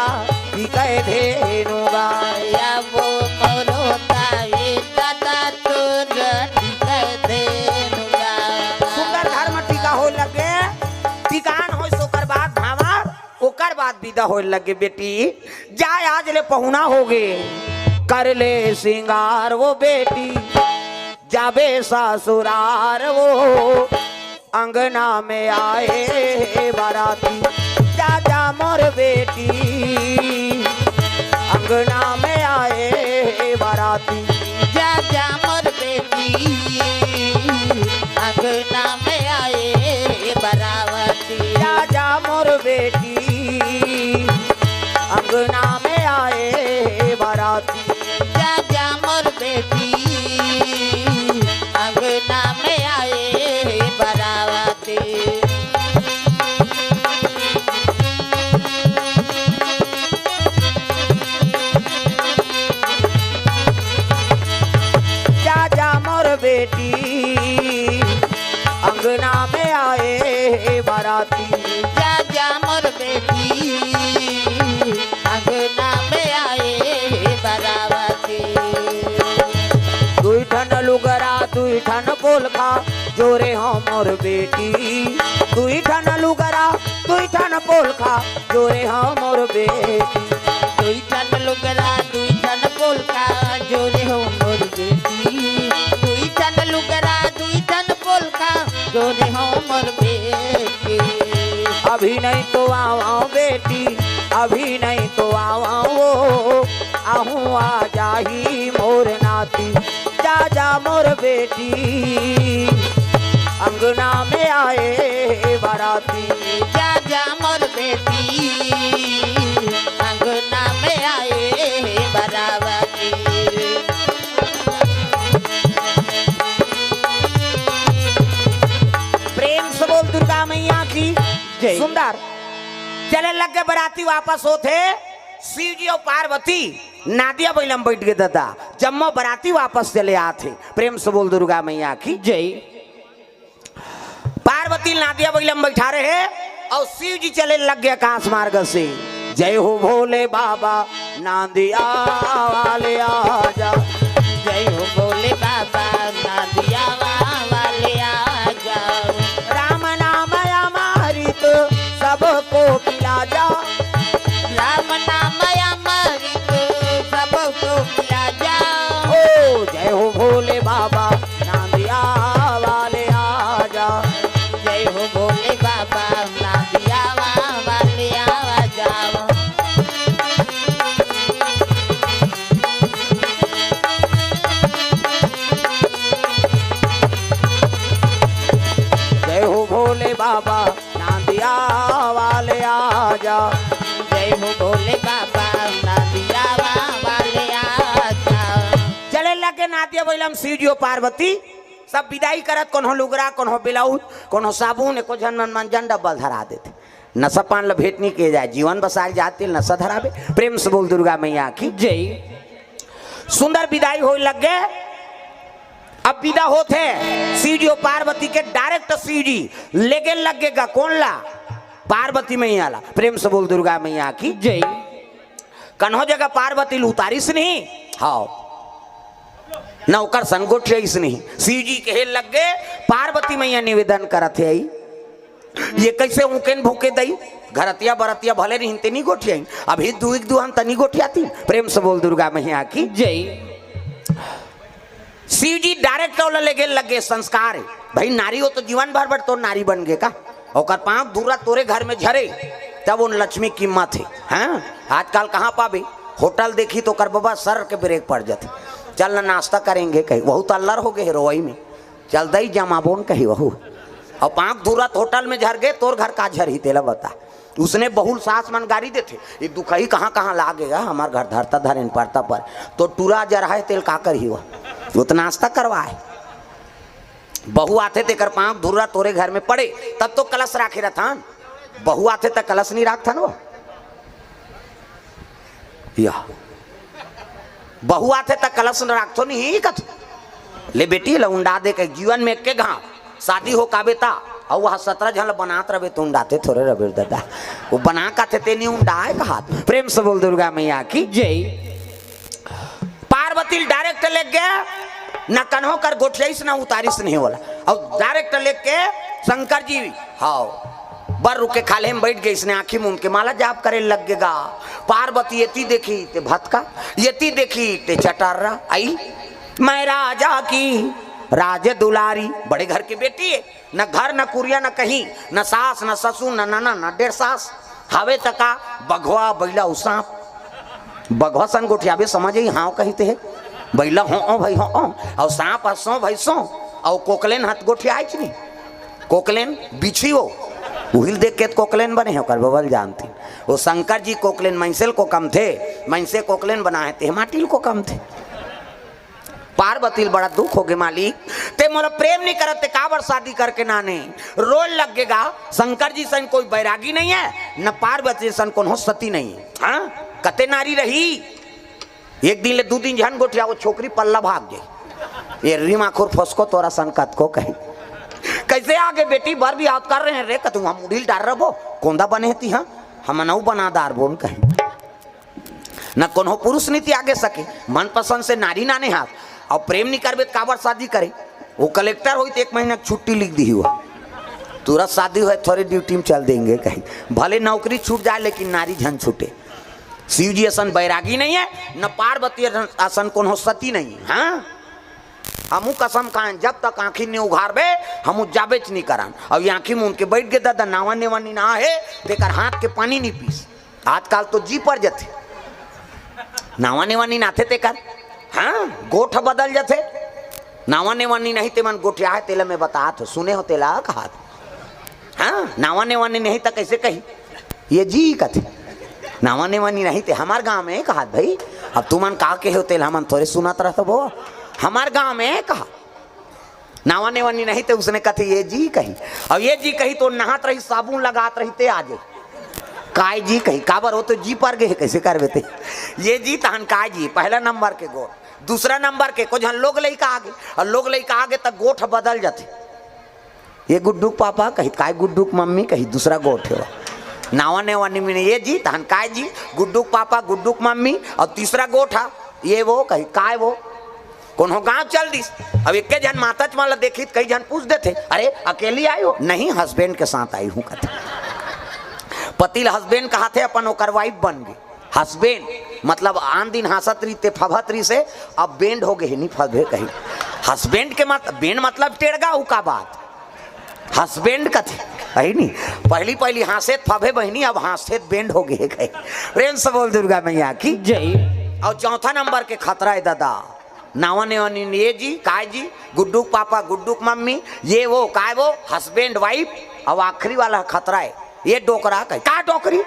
टिकै धेनु गाय। आवो मोरो दाई, दादा तोरा टिकै धेनु गाय। सुंदर धर्म टीका होय लगे, टिकान होय, ओकर बाद भांवर, ओकर बाद बिदा होय लगे। बेटी, जाय आज ले पहुना होगे, कर ले सिंगार वो बेटी, जाबे ससुरार वो, अंगना में आए बाराती। जा जा मोर बेटी, अंगना में आए बाराती। जा जा मोर बेटी, अंगना में आए बाराती। जा जा मोर बेटी, अंगना में आए बाराती। जा जा मोर बेटी, अंगना में आए बाराती। जा जा मोर बेटी, अंगना में आए बाराती। जा जा मोर बेटी, अंगना में आए बाराती। दुई ठन लुगरा, दुई ठन पोलखा, जोरे हो मोर बेटी। दुई ठन लुगरा, दुई ठन पोलखा, जोरे हो मोर बेटी। दुई ठन लुगरा, दुई ठन पोलखा, जोरे हो मोर बेटी। दुई ठन लुगरा, दुई ठन पोलखा, जोरे हो मोर बेटी। अभी नहीं तो आवा बेटी, अभी नहीं तो आवा वो, आहूँ आ जाही मोर नाती। जा जा मोर बेटी, अंगना में आए बाराती। जा जा मोर बेटी, अंगना में आए बाराती। प्रेम से बोल दुर्गा मैया की जय। सुंदर। चले लग के बराती वापस होथे, शिव जी और पार्वती नादिया बैलम बैठ के दादा, जम्मो बराती वापस चले आथे। प्रेम से बोल दुर्गा मैया की जय। पार्वती नादिया बैलम बैठा रहे और शिव जी चले लग गए आकाश मार्ग से। जय हो भोले बाबा, नांदिया वाले आजा। जय हो भोले बाबा, नांदिया वाले आजा। राम नाम अमृत सबको पिला जा। राम नाम अमृत सबको पिला जा। ओ जय हो भोले बाबा, नांदिया वाले आजा। जय हो भोले बाबा, नांदिया वाले आजा। जय हो भोले बाबा, नांदिया वाले आजा। जय हो भोले बाबा, नांदिया वाले आजा। चले लगे नादिया बैलम शिव जी और पार्वती, सब बिदाई करत, कोनो लुगरा, कोनो ब्लाउज, कोनो साबुन, एको झन मन मंजन डब्बल धरा देथे। नशा पान ल भेंट नहीं किए जाए, जीवन बसाल जाते नशा धरावे। प्रेम से बोल दुर्गा मैया की जय। सुंदर बिदाई होए लग गए। अब बिदा होत है शिव जी और पार्वती के, डायरेक्ट शिव जी लेगे लग गए गा, कौन ला? पार्वती मैया ला। प्रेम से बोल दुर्गा मैया की जय। कन्हो जगह पार्वती ल उतारिस नहीं। हाँ, न ओकर सन गोठियाइस नहीं। शिव जी कहे लग गे, पार्वती मैया निवेदन करत हे, आई, ये कैसे ऊँकेन भूके दई? घरतिया बरतिया भले नहीं ते नहीं गोठियाइन, अभी दुई के दुहन तनी गोठियाती। प्रेम से बोल दुर्गा मैया की। जय। शिव जी डायरेक्ट ओला लेगे लगे संस्कार हे। भाई, नारी हो तो जीवन भर भर तोर नारी बन गे का? ओकर पाँव धूरा तोरे घर में झरे, तब उन लक्ष्मी कीमत हे। हाँ, आजकल कहाँ पाबे? होटल देखी तो ओकर बबा सर के ब्रेक पड़ जाथे। चल ना, नाश्ता करेंगे कही, वहू तो अल्लर हो गे हे रोवई में। चल दई जमाबोन कही वहू। अउ पाँव धूरा तो होटल में झर गे, तोर घर का झरही तेला बता। उसने बहुल सास मन गारी देथे, ये दुखही कहाँ कहाँ लागे गा, हमार घर धरता धरेन पड़ता पर, तो टूरा जरहा हे तेल का करही वह? वो तो नाश्ता करवाए। बहू आथे तेकर पाँव धूरा तोरे घर में पड़े, तब तो कलश राखे रथन। बहू आथे त कलश नहीं राखथन वो। या बहू आथे त कलश न राखथो नहीं कथो। ले बेटी, ला उंडा दे के जीवन में एके घाव शादी हो काबे ता, अउ वह सतरा झन ला बनात रबे तो उंडाते थोरे रबे दादा। वो बना काथे ते नहीं उंडाए कहात। प्रेम से बोल दुर्गा मैया की। जय। पार्वती ल डायरेक्ट लेग गे, न कन्हो कर गोठियाइस न उतारिस नहीं होला। अउ डायरेक्ट लेग के शंकर जी, हाँ, बर रुक के खाल्हे में बैठ गे, इसने आँखी मूंद के माला जाप करे लग गे गा। पार्वती एती देखी ते भतका, एती देखी ते चटर्रा। आई, मैं राजा की राज दुलारी, बड़े घर की बेटी हे, न घर न कुरिया न कहीं, न सास न ससुर न नना न डेढ़ सास। हावे त का, बघवा, बैला अउ सांप। बघवा सन गोठियाबे समझ ही हाँ कहिते हे, बैला हो ओ भाई हो ओ, अउ सांप ह सो भाई सो, अउ कोकलेन हत गोठियाइच नहीं। कोकलेन बिछी हो, उहिल देख के त कोकलेन बने हे, ओकर बबल जानती। वो शंकर जी कोकलेन, मइसेल को कम थे, मइसे कोकलेन बनाए ते माटिल को कम थे। पार्वती ल बड़ा दुख हो गे, मालिक, ते मोला प्रेम नहीं करत, ते काबर शादी करके नाने? रोए लग गे गा। शंकर जी सन कोई बैरागी नहीं हे, न पार्वती सन कोनो सती नहीं हे। हाँ, कते नारी रही, एक दिन ले दू दिन झन गोठिया, वो छोकरी पल्ला भाग गई। ये रीमा खुर फसको तोरा सन कतको कही। कैसे आगे बेटी, बर भी हाथ कर रहे हैं रे, कतू हम उड़ील डार रबो, कोंदा बने हती, हाँ, हम नऊ बना दार बोन कही। न कोनो पुरुष नहीं त्यागे सके, मनपसंद से नारी नाने हाथ। अउ प्रेम नहीं करबे त काबर शादी करे? वो कलेक्टर होई त एक महीना के छुट्टी लिख दी हुआ, तुरंत शादी होए, थोड़ी ड्यूटी में चल देंगे कहीं, भले नौकरी छूट जाए लेकिन नारी झन छूटे। शिव जी असन बैरागी नहीं हे, न पार्वती असन कोनो सती नहीं हे। हाँ, हमू कसम खाएन, जब तक आँखी नहीं उघारबे, हमू जाबेच नहीं करन। अउ ये आँखी मूंद के बैठ गे दादा, नावा नेवा नहीं ना हे, तेकर हाथ के पानी नहीं पीस। आजकल तो जी पर जथे, नावा नेवा नी नाथे तेकर। हाँ, गोठ बदल जथे। नावा नेवा नी नहीं ते मन गोठिया हे, तेला मैं बतात हो, सुने हो तेला कहात। हाँ, नावा नेवा नी नहीं त कैसे कही? ये जी कथे। नावा नेवा नी नहीं ते हमार गाँव में कहात भाई। अब तुमन का कहे हो तेला हमन थोरे सुनत रहत बो। हमार गाँव में कहा नावा नेवा नी नहीं ते उसने कथे ये जी कही। अउ ये जी कही तो नहात रही, साबुन लगात रही ते आजे। काय जी कही, काबर हो तो जी पर गे हे, कैसे करबे ते? ये जी तहन काय जी, पहला नंबर के गोठ, दूसरा नंबर के को झन लोग लइका आगे, अउ लोग लइका आगे त गोठ बदल जथे। ये गुड्डू के पापा कही, काय गुड्डू के मम्मी कही, दूसरा गोठ हे। नावा नेवा नी मिने ये जी तहन काय जी, गुड्डू के पापा, गुड्डू के मम्मी, अउ तीसरा गोठ हा ये वो कही, काय वो? कोनो गाँव चल दिस। अब एके झन माताच मन ला देखी त कई झन पूछ देथे, "अरे, अकेली आई हो?" "नहीं, हस्बैंड के साथ आई हूँ," कथे। पति ल हस्बैंड कहाथे, अपन ओकर वाइफ बन गे। हस्बैंड मतलब आन दिन हाँसत रहिते, फभत रहिसे, अब बैंड हो गे हे, नी फभे कही। हस्बैंड के मत-, बैंड मतलब टेड़गा, उ का बात? हस्बैंड कथे, कही नी, पहली पहली हाँसे त फभे बहिनी, अब हाँसे त बैंड हो गे हे कही। प्रेम से बोल दुर्गा मैया की। जय। अउ चौथा नंबर के खतरा हे दादा, नावा नेवा नी ये जी, काय जी, गुड्डू के पापा, गुड्डू के मम्मी, ये वो, काय वो, हस्बैंड वाइफ, अउ आखिरी वाला खतरा हे, ये डोकरा कही, का डोकरी?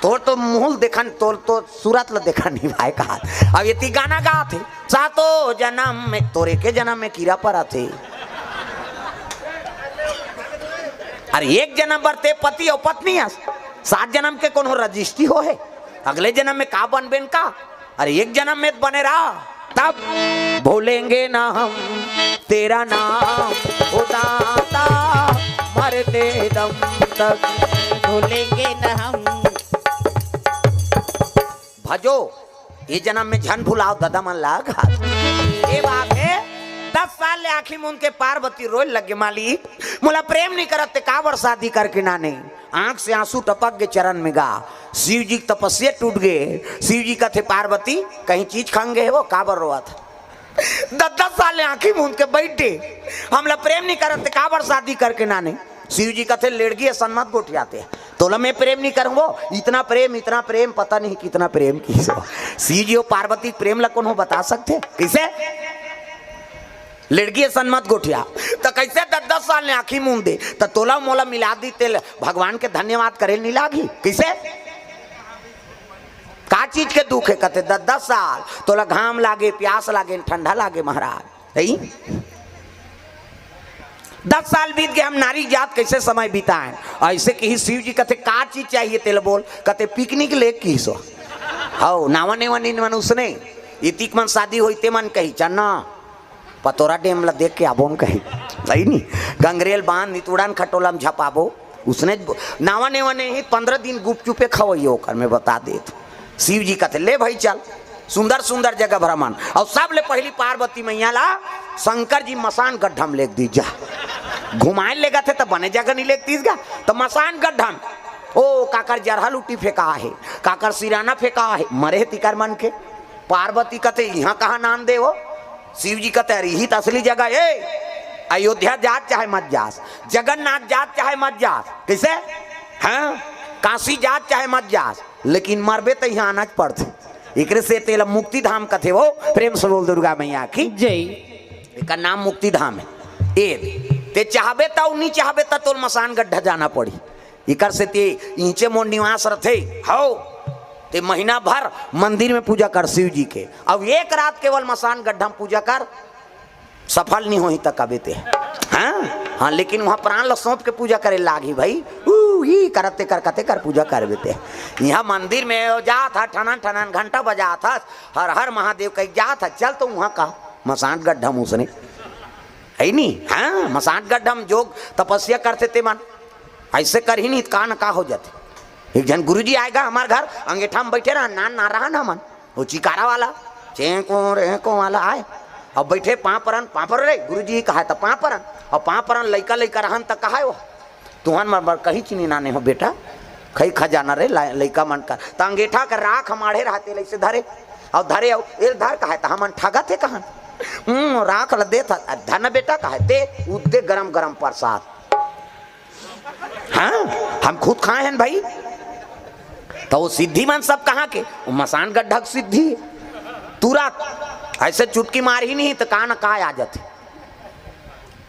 तोर तो मुँह ल देखन, तोर तो सूरत ल देखन नहीं भाई कहा। अब ये ती गाना गाथे, सातों जनम में, तोर एके जनम में कीरा परत हे। अरे एक जनम बर ते पति अउ पत्नी हस, सात जनम के कोनो रजिस्ट्री हो हे? अगले जनम में का बनबेन का? अरे एक जनम में त बने रहा, तब भूलेंगे ना हम तेरा नाम, ओ दाता, मरते दम तक। भूलेंगे ना हम। अजो, ये जन्म में झन भुलाव ददा मन ला घात। ये बात हे, दस साल ले आँखी मूंद के पार्वती रोए लगे, मालिक, मोला प्रेम नहीं करत ते काबर शादी करके नाने? आँख से आँसू टपक गे चरण में गा। शिव जी के तपस्या टूट गे। शिव जी कथे, पार्वती, कहीं चीज खंग गे हे वो, काबर रोवत? दस दस साल ले आँखी मूंद के बैठे, हमला प्रेम नहीं करत ते काबर शादी करके नाने? शिव जी कथे, लेड़गी असन मत गोठियाते, तोला मैं प्रेम नहीं करूँगो। इतना प्रेम, इतना प्रेम, पता नहीं कितना प्रेम किहिस। शिव जी अउ पार्वती के प्रेम ला कोनो बता सकथे? कइसे? लेड़गी असन मत गोठिया। त कइसे दस दस साल ले आँखी मूंद दे, त तोला मोला मिला दी, तेल भगवान के धन्यवाद करे नहीं लागी? कइसे? का चीज के दुख हे? कथे, दस दस साल तोला घाम लागे, प्यास लागे, ठंडा लागे महाराज। सही? दस साल बीत गे, हम नारी जात कइसे समय बिताएं? अइसे किहिस शिव जी, कथे, का चीज चाहिए तेला बोल? कथे, पिकनिक ले किहिस। हव, नावा नेवा नीन मन उसने, इतिक मन शादी होई ते मन कही, चन्ना, पतोरा डेम ला देख के आबो न कही। सही नी? गंगरेल बांध, नितुड़न खटोला में झपाबो, उसने ज-, नावा नेवा नहीं, पंद्रह दिन गुपचुपे खवइयो ओकर, मैं बता देत। शिव जी कथे, ले भाई चल, सुंदर सुंदर जगह भ्रमण। अउ सबले पहिली पार्वती मैया ला शंकर जी मसान गड्ढा में लेग दीस जा। घुमाए लेगथे त बने जगह नहीं लेग दीस गा, त मसान गड्ढा में। ओ, काकर जरहा लुटी फेंका हे, काकर सिराना फेंका हे, मरे हे तिकर मन के। पार्वती कथे, इहाँ कहाँ नान दे हो? शिव जी कथे, अरे, इही त असली जगह हे। अयोध्या जात चाहे मत जास, जगन्नाथ जात चाहे मत जास, कइसे? हाँ, काशी जात चाहे मत जास, लेकिन मरबे त इहाँ आना च पड़थे। एकरे से तेला मुक्ति धाम कथे हो। प्रेम से बोल दुर्गा मैया की। जय। एकर नाम मुक्ति धाम हे। ए, ते चाहबे त अउ नहीं चाहबे त तोल मसान गड्ढा जाना पड़ी। इकर से ते इहिंचे मोर निवास रथे। हव, ते महीना भर मंदिर में पूजा कर शिव जी के, अउ एक रात केवल मसान गड्ढा में पूजा कर, सफल नहीं होही त कबे ते। हाँ, हाँ, लेकिन उहाँ प्राण ला सौंप के पूजा करे लागही भाई। ऊ, ई करत ते कर, कते कर पूजा करबे ते। इहाँ मंदिर में जात ह, ठनन ठनन घंटा बजात ह, हर हर महादेव कहि जात ह, चल तो उहाँ का मसान गड्ढा में उसने। हे नी? हाँ, मसान गड्ढा में जोग तपस्या करथे ते मन। अइसे करही नहीं त का न का हो जाथे। एक झन गुरुजी आय गा हमर घर, अंगेठा में बइठे रहन, नान नान रहन हमन, वो चिकारा वाला, चेंको रेंको वाला आय। अब बइठे पाँव परन, पाँव पर रे, गुरुजी कहाय त पाँव परन, अउ पाँव परन लइका लइका रहन त कहाय वो, तुहन मन बर कहीं चीनी नाने हो बेटा, खई खजाना रे ला-, लइका मन कर। त अंगेठा कर राख माढ़े रहते, अइसे धरे, अउ धरे, अउ ए धर कहाय त हमन ठगत हे कहन। हम्म, राख ल देत ह, धन बेटा कहाय, दे, उ दे गरम गरम प्रसाद। हाँ, हम खुद खाए हन भाई। त वो सिद्धि मन सब कहाँ के? वो मसान गड्ढा के सिद्धि। तुरत अइसे चुटकी मारही नहीं त का न का आ जाथे।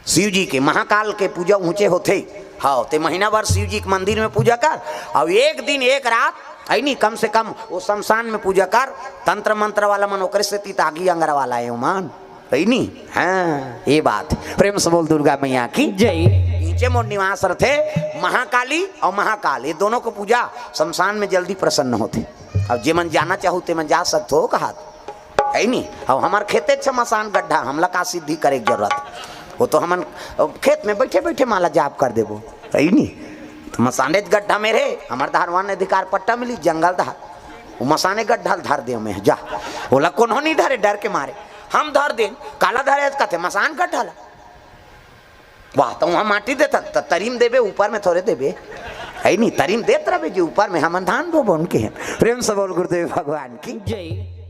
शिव जी के महाकाल के पूजा ऊंचे होथे। हव, ते महीना भर शिव जी के मंदिर में पूजा कर, अउ एक दिन एक रात, हे नी, कम से कम वो शमशान में पूजा कर। तंत्र मंत्र वाला मन ओकरे सेती त आगी अंगरा वाला हे ओमन। हे नी? हाँ, ये बात। प्रेम से बोल दुर्गा मैया की। जय। इहिंचे मोर निवास रथे महाकाली अउ महाकाल, ये दोनों को पूजा शमशान में जल्दी प्रसन्न होथे। अब जे मन जाना चाहू ते मन जा सकथो कहात। हे नी? अब हमर खेते छ मसान गड्ढा, हमला का सिद्धि करे के जरूरत? वो तो हमन, अब खेत में बइठे बइठे माला जाप कर देबो। हे नी? त मसानेच गड्ढा में रे, हमर धारवान अधिकार पट्टा मिली, जंगल धार। वो मसाने गड्ढा ल धर दे में, जा। ओला कोनो नहीं धरे, डर के मारे। हम धर देन, काला धरे कथे, मसान गड्ढा ला। वाह, त उहाँ माटी देथन, त तरी म देबे, ऊपर में थोरे देबे। हे नी, तरी म देत रहबे जी, ऊपर में हमन धान बोबो उनके। प्रेम से बोल गुरुदेव भगवान की। जय।